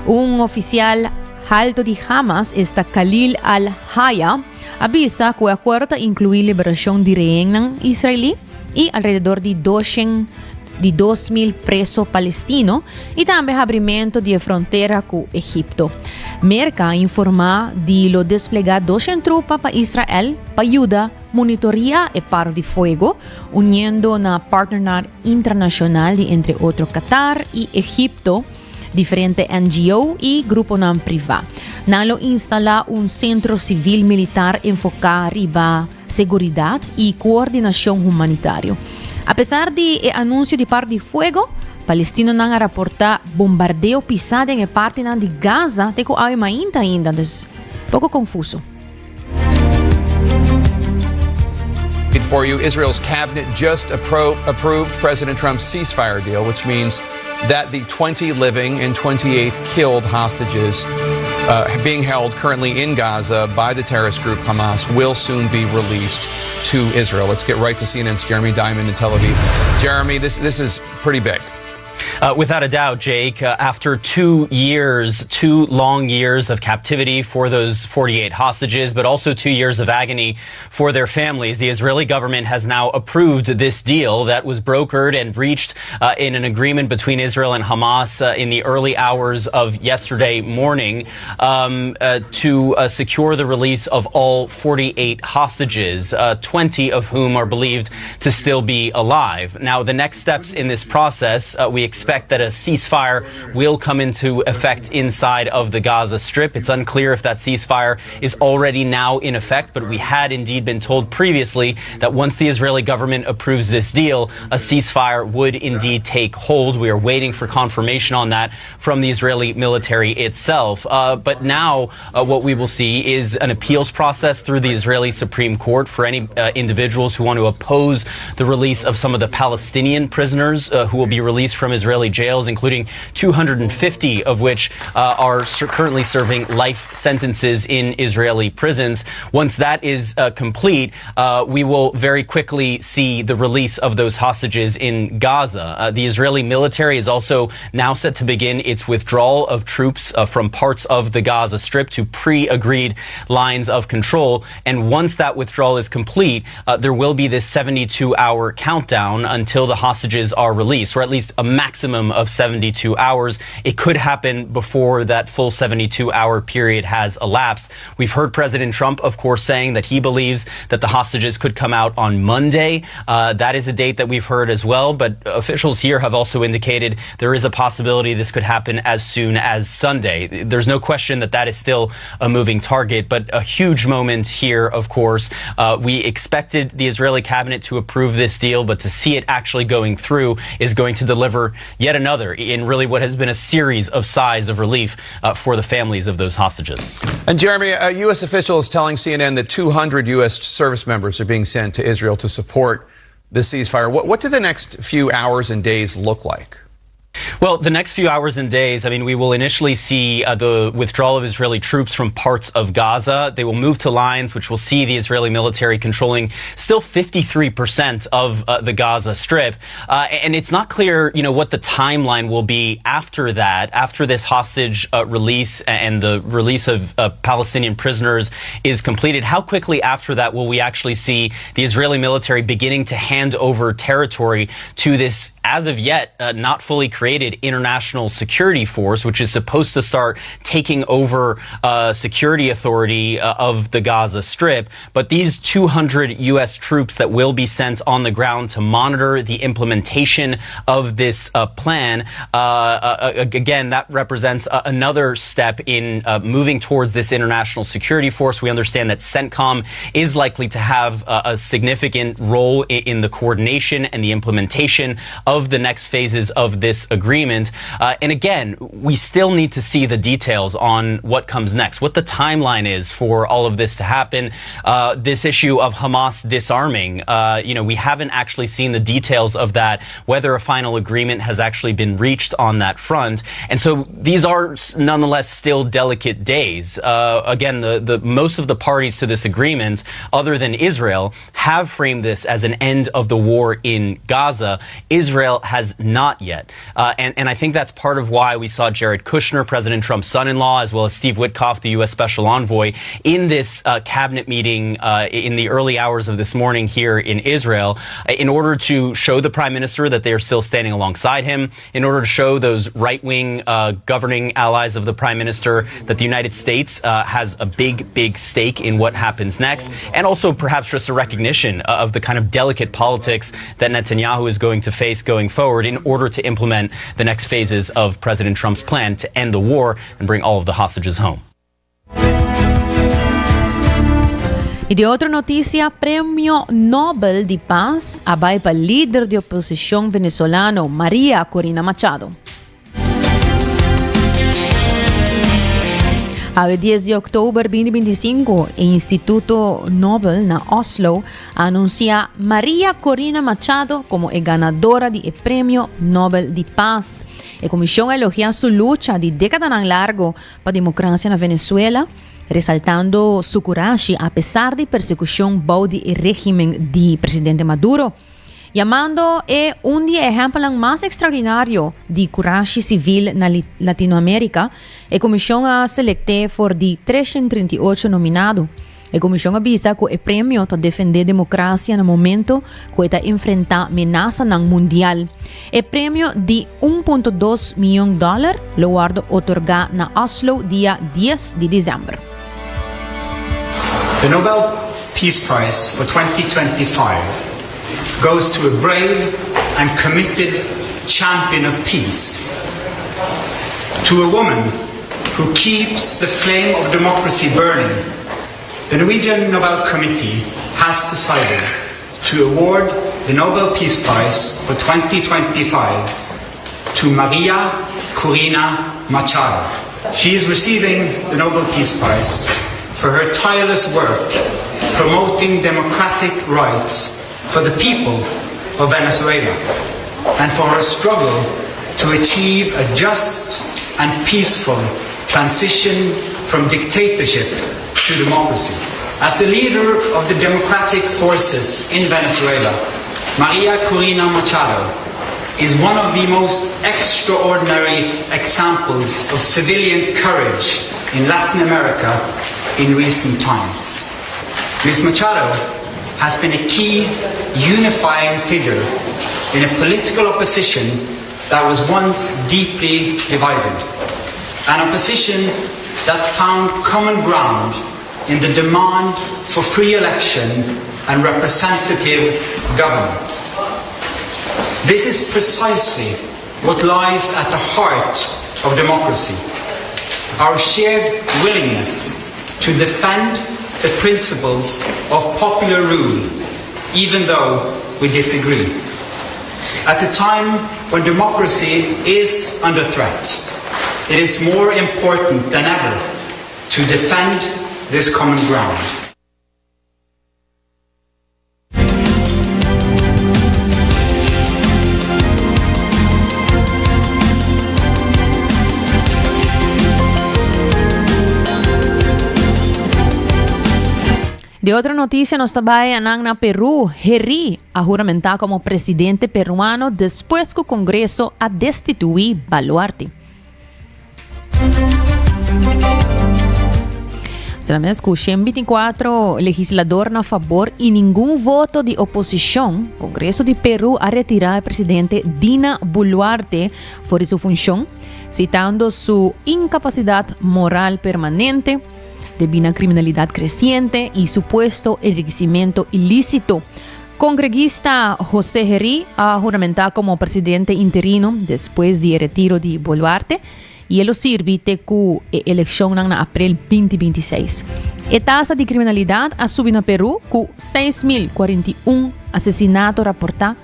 Un ofisial halto di Hamas, esta Khalil al-Haya, a bisa ku e akuerdo ta inkluí liberashon di rehennan israelí i alrededor di doshen di 2.000 preso palestino i tambe habrimentu di e frontera ku Egipto. Merka a informá di lo desplegá doshen trupa pa Israel pa yuda monitoria e paro di fuego, uniendo na partnernan internashonal di entre otro Qatar i Egipto, diferente NGO i gruponan privá. Nan lo instalá un sentro sivil militar enfoká riba seguridat i koordinashon humanitario. Apesar di e anunsio di paro di fuego, palestinonan a raportá bombardeo pisá den e partinan di Gaza te ku awe mainta ainda, dus poko konfuso. For you, Israel's cabinet just appro- approved President Trump's ceasefire deal, which means that the 20 living and 28 killed hostages uh, being held currently in Gaza by the terrorist group Hamas will soon be released to Israel. Let's get right to CNN's Jeremy Diamond in Tel Aviv. Jeremy, this, this is pretty big. Uh, without a doubt, Jake, uh, after two years, two long years of captivity for those 48 hostages, but also two years of agony for their families, the Israeli government has now approved this deal that was brokered and reached uh, in an agreement between Israel and Hamas uh, in the early hours of yesterday morning um, uh, to uh, secure the release of all 48 hostages, 20 of whom are believed to still be alive. Now, the next steps in this process, we expect that a ceasefire will come into effect inside of the Gaza Strip. It's unclear if that ceasefire is already now in effect, but we had indeed been told previously that once the Israeli government approves this deal, a ceasefire would indeed take hold. We are waiting for confirmation on that from the Israeli military itself. Uh, but now, uh, what we will see is an appeals process through the Israeli Supreme Court for any uh, individuals who want to oppose the release of some of the Palestinian prisoners uh, who will be released from Israeli jails, including 250 of which uh, are currently serving life sentences in Israeli prisons. Once that is uh, complete, uh, we will very quickly see the release of those hostages in Gaza. Uh, the Israeli military is also now set to begin its withdrawal of troops uh, from parts of the Gaza Strip to pre agreed lines of control. And once that withdrawal is complete, uh, there will be this 72 hour countdown until the hostages are released, or at least a maximum maximum of 72 hours. It could happen before that full 72 hour period has elapsed. We've heard President Trump, of course, saying that he believes that the hostages could come out on Monday. Uh, that is a date that we've heard as well, but officials here have also indicated there is a possibility this could happen as soon as Sunday. There's no question that that is still a moving target, but a huge moment here, of course. Uh, we expected the Israeli cabinet to approve this deal, but to see it actually going through is going to deliver yet another in really what has been a series of sighs of relief uh, for the families of those hostages. And Jeremy, a U.S. official is telling CNN that 200 U.S. service members are being sent to Israel to support the ceasefire. What, what do the next few hours and days look like? Well, the next few hours and days, I mean, we will initially see uh, the withdrawal of Israeli troops from parts of Gaza. They will move to lines which will see the Israeli military controlling still 53% of uh, the Gaza Strip. Uh, and it's not clear, you know, what the timeline will be after that, after this hostage uh, release and the release of uh, Palestinian prisoners is completed. How quickly after that will we actually see the Israeli military beginning to hand over territory to this, as of yet, uh, not fully created international security force, which is supposed to start taking over uh, security authority uh, of the Gaza Strip. But these 200 U.S. troops that will be sent on the ground to monitor the implementation of this uh, plan, uh, uh, again, that represents another step in moving towards this international security force. We understand that CENTCOM is likely to have a significant role in the coordination and the implementation of the next phases of this agreement. Uh, and again, we still need to see the details on what comes next, what the timeline is for all of this to happen. Uh, this issue of Hamas disarming, uh, you know, we haven't actually seen the details of that, whether a final agreement has actually been reached on that front. And so these are nonetheless still delicate days. Uh, again, the, the most of the parties to this agreement, other than Israel, have framed this as an end of the war in Gaza. Israel has not yet. Uh, and, and I think that's part of why we saw Jared Kushner, President Trump's son in law, as well as Steve Witkoff, the U.S. Special Envoy, in this uh, cabinet meeting uh, in the early hours of this morning here in Israel, uh, in order to show the prime minister that they are still standing alongside him, in order to show those right wing uh, governing allies of the prime minister that the United States uh, has a big, big stake in what happens next, and also perhaps just a recognition of the kind of delicate politics that Netanyahu is going to face going forward in order to implement the next phases of President Trump's plan to end the war and bring all of the hostages home. Y di otro noticia, Premio Nobel di Paz a bay pa lider di oposicion Venezolano Maria Corina Machado. Awe 10 di oktober 2025, e Instituto Nobel na Oslo a anuncia Maria Corina Machado como e ganadora di e Premio Nobel di Paz. E comision a elogia su lucha di decadanan largo pa democracia na Venezuela, resaltando su curashi a pesar di persecucion bou di e regimen di presidente Maduro. Yamando e un di e ehèmpelnan mas ekstraordinario di kurashi sivil na Latinoamérika, e komishon a selekt'é for di 338 nominado. E komishon a bisa ku e premio ta defendé demokrasia na momento ku e ta enfrentá menasanan mundial. E premio di un punto dos mion dòler lo wòrdu otorgá na Oslo dia dies di desèmber. The Nobel Peace Prize for 2025 goes to a brave and committed champion of peace, to a woman who keeps the flame of democracy burning. The Norwegian Nobel Committee has decided to award the Nobel Peace Prize for 2025 to Maria Corina Machado. She is receiving the Nobel Peace Prize for her tireless work promoting democratic rights for the people of Venezuela and for her struggle to achieve a just and peaceful transition from dictatorship to democracy. As the leader of the democratic forces in Venezuela, Maria Corina Machado is one of the most extraordinary examples of civilian courage in Latin America in recent times. Ms. Machado has been a key unifying figure in a political opposition that was once deeply divided, an opposition that found common ground in the demand for free election and representative government. This is precisely what lies at the heart of democracy our shared willingness to defend the principles of popular rule, even though we disagree. At a time when democracy is under threat, it is more important than ever to defend this common ground. Di otro noticia nos ta bay anan na Peru. Herri a huramenta como presidente peruano despues cu Congreso a destitui Baluarte. Asina mes cu 124 legislador na fabor y ningun voto di oposicion, Congreso di Peru a retira e presidente Dina Boluarte for di su funcion, citando su incapacidad moral permanente debi na criminalidad creciente y supuesto enriquecimiento ilícito. Congreguista José Jerí a huramenta como presidente interino despues di e retiro di Boluarte y e lo sirbi te cu e eleccionnan na april 2026. E tasa di criminalidad a subi na Peru cu 6.041 asesinato raporta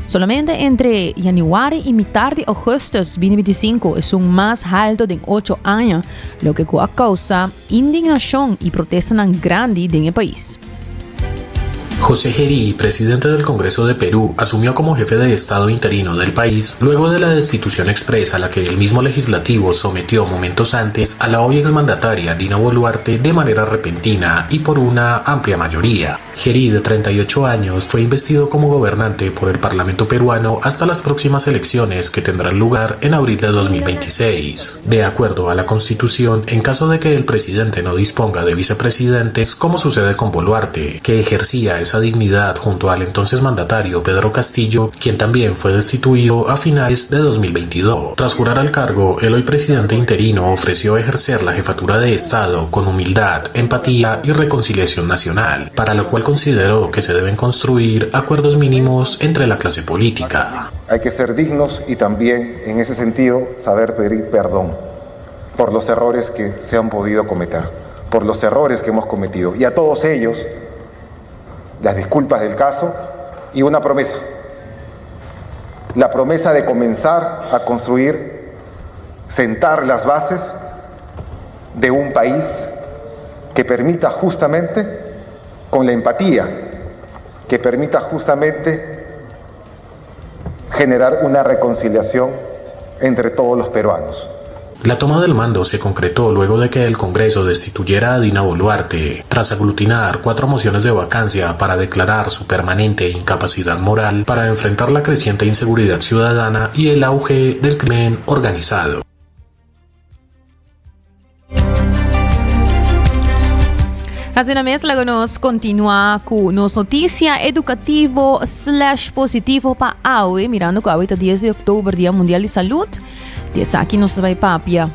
solamente entre januari y mitar di augustus 2025, esun mas halto den ocho aña, loke cu a causa indignacion y protestanan grandi den e pais. José Jerí, presidente del Congreso de Perú, asumió como jefe de Estado interino del país luego de la destitución expresa a la que el mismo legislativo sometió momentos antes a la hoy exmandataria Dina Boluarte de manera repentina y por una amplia mayoría. Jerí, de 38 años, fue investido como gobernante por el Parlamento peruano hasta las próximas elecciones que tendrán lugar en abril de 2026. De acuerdo a la Constitución, en caso de que el presidente no disponga de vicepresidentes, como sucede con Boluarte, que ejercía esa dignidad junto al entonces mandatario Pedro Castillo, quien también fue destituido a finales de 2022. Tras jurar al cargo, el hoy presidente interino ofreció ejercer la jefatura de Estado con humildad, empatía y reconciliación nacional, para lo cual consideró que se deben construir acuerdos mínimos entre la clase política. Hay que ser dignos y también, en ese sentido, saber pedir perdón por los errores que se han podido cometer, por los errores que hemos cometido. Y a todos ellos, las disculpas del caso y una promesa. La promesa de comenzar a construir, sentar las bases de un país que permita justamente, con la empatía, que permita justamente generar una reconciliación entre todos los peruanos. La toma del mando se concretó luego de que el Congreso destituyera a Dina Boluarte, tras aglutinar cuatro mociones de vacancia para declarar su permanente incapacidad moral para enfrentar la creciente inseguridad ciudadana y el auge del crimen organizado. Asina mes laga nos continua cu nos noticia educativo slash positivo pa awe, mirando cu awe ta 10 di october, Dia Mundial di Salud. Di esaki nos ta bay papia.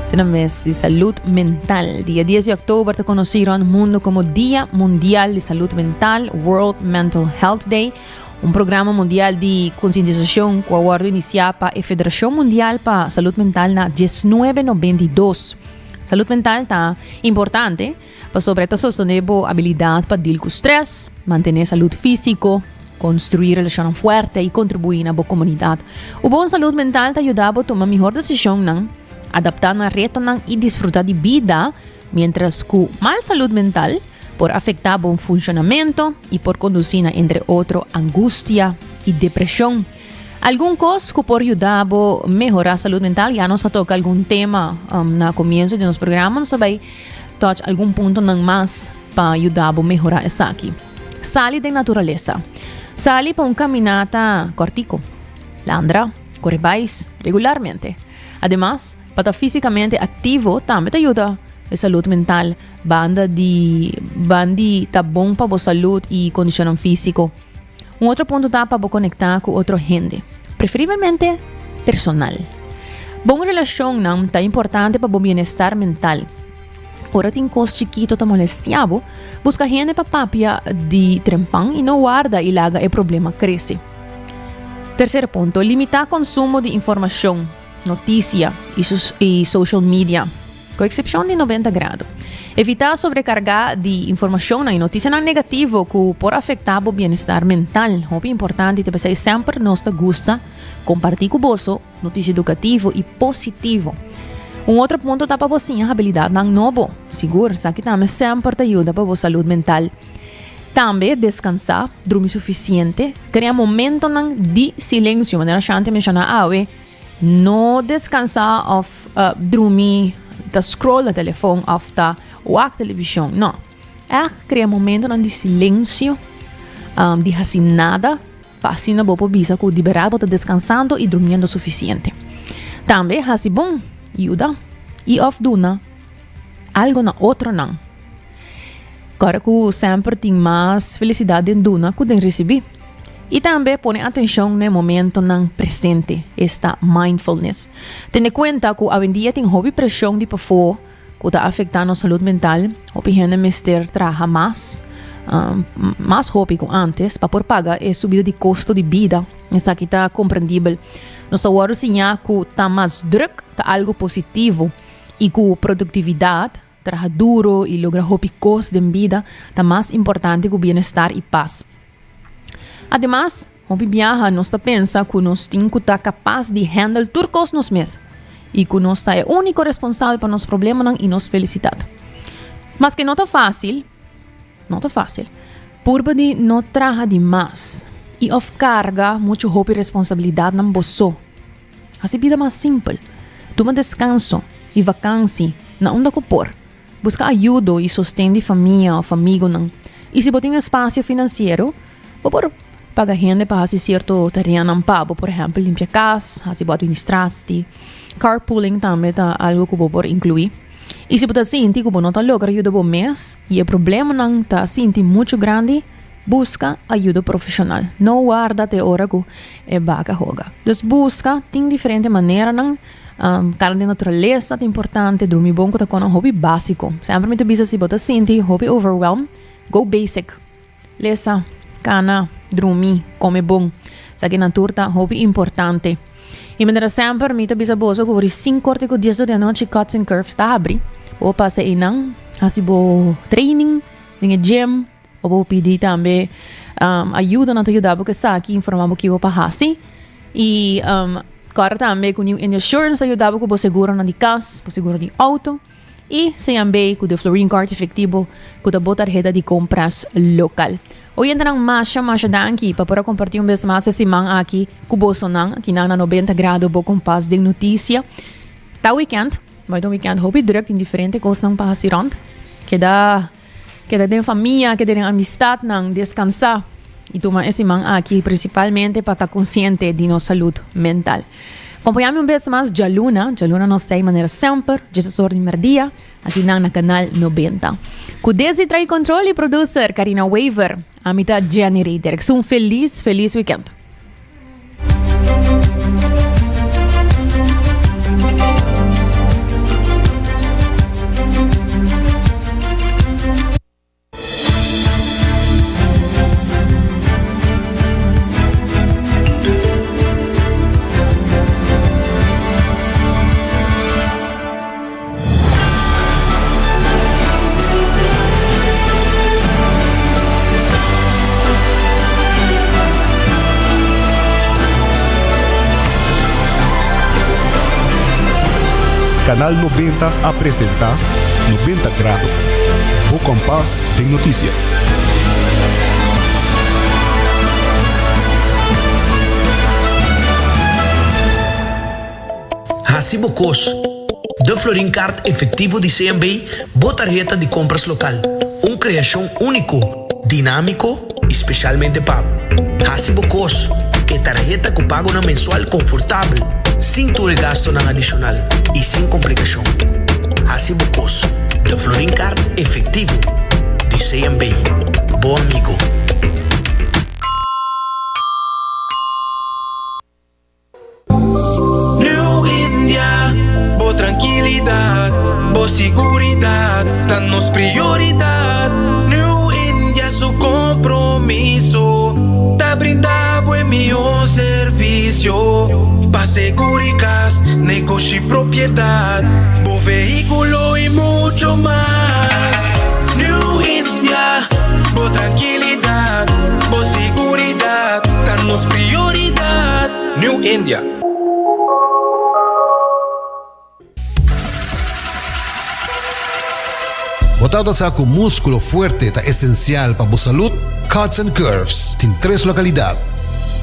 Asina mes di salud mental. Dia 10 di october ta conoci rond mundo como Dia Mundial di Salud Mental, World Mental Health Day. Un programa mundial di konsientisashon ku a wòrdu inisiá pa e Federashon Mundial pa Salud Mental na 1992. Salud mental ta importante pasobra e ta sostené bo abilidat pa dil ku strès, mantené salud físiko, konstruí relashonnan fuerte i kontribuí na bo komunidat. Un bon salud mental ta yuda bo tuma mihor desishonnan, adaptá na retonan i disfrutá di bida, miéntras ku mal salud mental por afektá bo funshonamentu i por kondusí na entre otro angustia i depreshon. Algun kos ku por yuda bo mehorá salud mental, ya nos a toka algun tema na komienso di nos programa, nos ta bai touch algun puntonan mas pa yuda bo mehorá esaki. Sali den naturalesa. Sali pa un kaminata kòrtiku. Landra, kore bais regularmente. Ademas, Pa ta físikamente aktivo tambe ta yuda e salud mental. Banda di bandi ta bon pa bo salud i kondishonnan físiko. Un otro punto ta pa bo konektá ku otro hende, preferibelmente personal. Bon relashonnan ta importante pa bo bienestar mental. Ora tin kos chikito ta molestiá bo, buska hende pa papia di trempan i no warda i laga e problema krese. Tercer punto, limitá konsumo di informashon, notisia i social media, ku eksepshon di 90 Grado. Evitá sobrekargá di informashonnan i notisianan negativo ku por afektá bo bienestar mental. Hopi importante ta p'esei semper nos ta gusta kompartí ku boso Notisia edukativo i positivo. Un otro punto ta pa bo siña habilidatnan nobo. Sigur, esaki tambe semper ta yuda pa bo salud mental. Tambe deskansá, drumi sufisiente, krea momentonan di silensio. Manera Shanti a menshoná awe, no deskansá òf drumi ta scroll na telefon òf ta wak televishon. No. Ègt krea momentonan di silensio, di hasi nada. Pa asina bo por bisa ku di bèrdat bo ta deskansando i durmiendo sufisiente. Tambe hasi bon, yuda i òf duna algu na otronan. Kòrda ku semper tin mas felisidat den duna ku den risibí. I tambe pone atenshon na e momentonan presente, esta mindfulness. Tene kuenta ku awendia tin hopi preshon di pafó ku ta afektá nos salud mental. Hopi hende mester traha mas, mas hopi ku antes, pa por paga e subida di kosto di bida. Esaki ta komprendibel. Nos ta wòrdu siñá ku ta mas drùk ta algu positivo i ku produktividat, traha duro i logra hopi kos den bida ta mas importante ku bienestar i pas. Ademas, Hopi biaha nos ta pensa ku nos tin ku ta kapas di handle tur kos nos mes i ku nos ta e úniko responsabel pa nos problemanan i nos felisitat. Maske no ta fásil, no ta fásil, purba di no traha di mas i òf karga muchu hopi responsabilidatnan bo so. Hasi bida mas simpel. Tuma deskanso i vakansi na unda ku por. Buska ayudo i sosten di famia òf amigunan. I si bo tin espasio finansiero, bo por paga hende pa hasi sierto tareanan pa bo, por ehèmpel limpia kas, hasi bo administrasti. Carpooling tambe ta algu ku bo por inkluí. I si bo ta sinti ku bo no ta logra yuda bo mes i e problemanan ta sinti muchu grandi, buska ayudo profeshonal. No warda te ora ku e baka hoga. Dus buska, tin diferente maneranan. Kara den naturalesa ta importante, drumi bon ku ta kona hopi básiko. Semper mi ta bisa si bo ta sinti hopi overwhelmed, go basic. Lesa, kana, drumi, kome bon. Esakinan tur ta hopi importante. I manera semper mi ta bisa boso ku for di sinku or te ku dies or di anochi Cuts and Curves ta habri. Bo por pasa einan, hasi bo training den e gym, bo por pidi tambe ayuda, nan ta yuda bo ku esaki, informa bo kibo pa hasi. I kòrda tambe ku New India Assurance ta yuda bo ku bo seguronan di kas, bo seguro di outo. I CMB ku de Florin Card efektibo ku ta bo tarheta di kompras lokal. Oyentenan masha masha danki pa por a kompartí un bes mas e siman aki ku bosonan akinan na 90 Grado Bo Kompas den Notisia. Ta wikènt, bai ta un wikènt hopi drùk tin diferente kosnan pa hasi rònt. Keda keda den famia, keda den amistatnan, deskansá i tuma e siman aki prinsipalmente pa ta konsiente di nos salud mental. Kompañá mi un bes mas djaluna, djaluna nos ta ei manera semper, djeses or di merdia, akinan na Kanal 90. Ku Desi tra'i control i producer Karina Wever, ami ta Jenny Rederks. Un felis, felis weekend. Canal 90 a presenta 90 Grado. Bo kompas den notisia. Hasi bo kos. De Florin Card efectivo di CMB, bo tarheta di compras local. Un creacion unico, dinamico y specialmente pa bo. Hasi bo kos. E tarheta ku pagonan mensual konfortabel, sin tur e gastonan adishonal i sin komplikashon. Hasi bo kos. De Florin Card efektivo di CMB. Bo amigo. seguro di cas, negoshi, propiedad, bo vehiculo y mucho mas. New India, bo tranquilidad, bo seguridad, ta nos prioridad. New India. Bo tabata sa cu musculo fuerte ta esencial pa bo salud? Cuts and Curves tin tres localidad,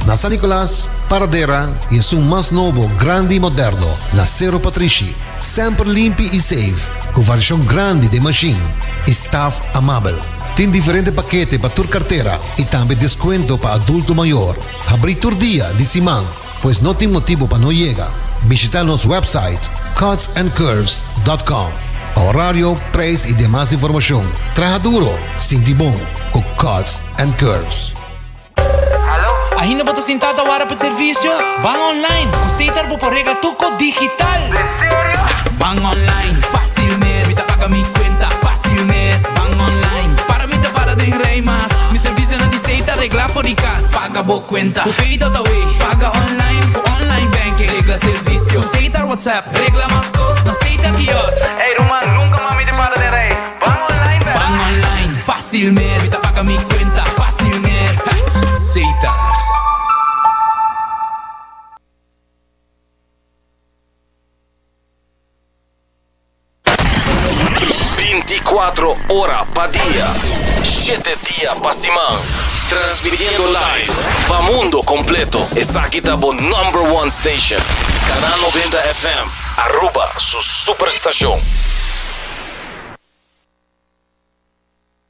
na San Nicolas, Paradera y esun mas nobo, grandi y moderno na Cerro Patrishi. Semper limpi y safe, cu variacion grandi den machine y staff amabel. Tin diferente pakete pa tur cartera y tambe descuento pa adulto mayor. Habri tur dia di siman. Pues no tin motibu pa no yega. Bishita nos website cutsandcurves.com pa horario, prijs y demas informacion. Traha duro, sinti bon cu Cuts and Curves. Ainda bo ta sinta ta wara pa servicio? Ban online, cu Setar bo por regla tur cos digital! En serio? Ban online, facil mes, mi ta paga mi cuenta facil mes. Ban online, para mi ta para den rij mas, mi servicionan di Setar regla for di cas. Paga bo cuenta cu Pay.awe, paga online cu online banking, regla servicio cu Setar WhatsApp, regla mas cos na Setar kiosk. Ey ruman, nunca mas mi ta para den rij. Ban online bera. Ban online, facil mes, mi ta paga mi cuenta facil mes. Setar. 24 ora pa dia, shete dia pa siman. Transmitiendo live pa mundo completo. Esaki ta bo number one station. Canal 90 FM, Aruba su superstacion.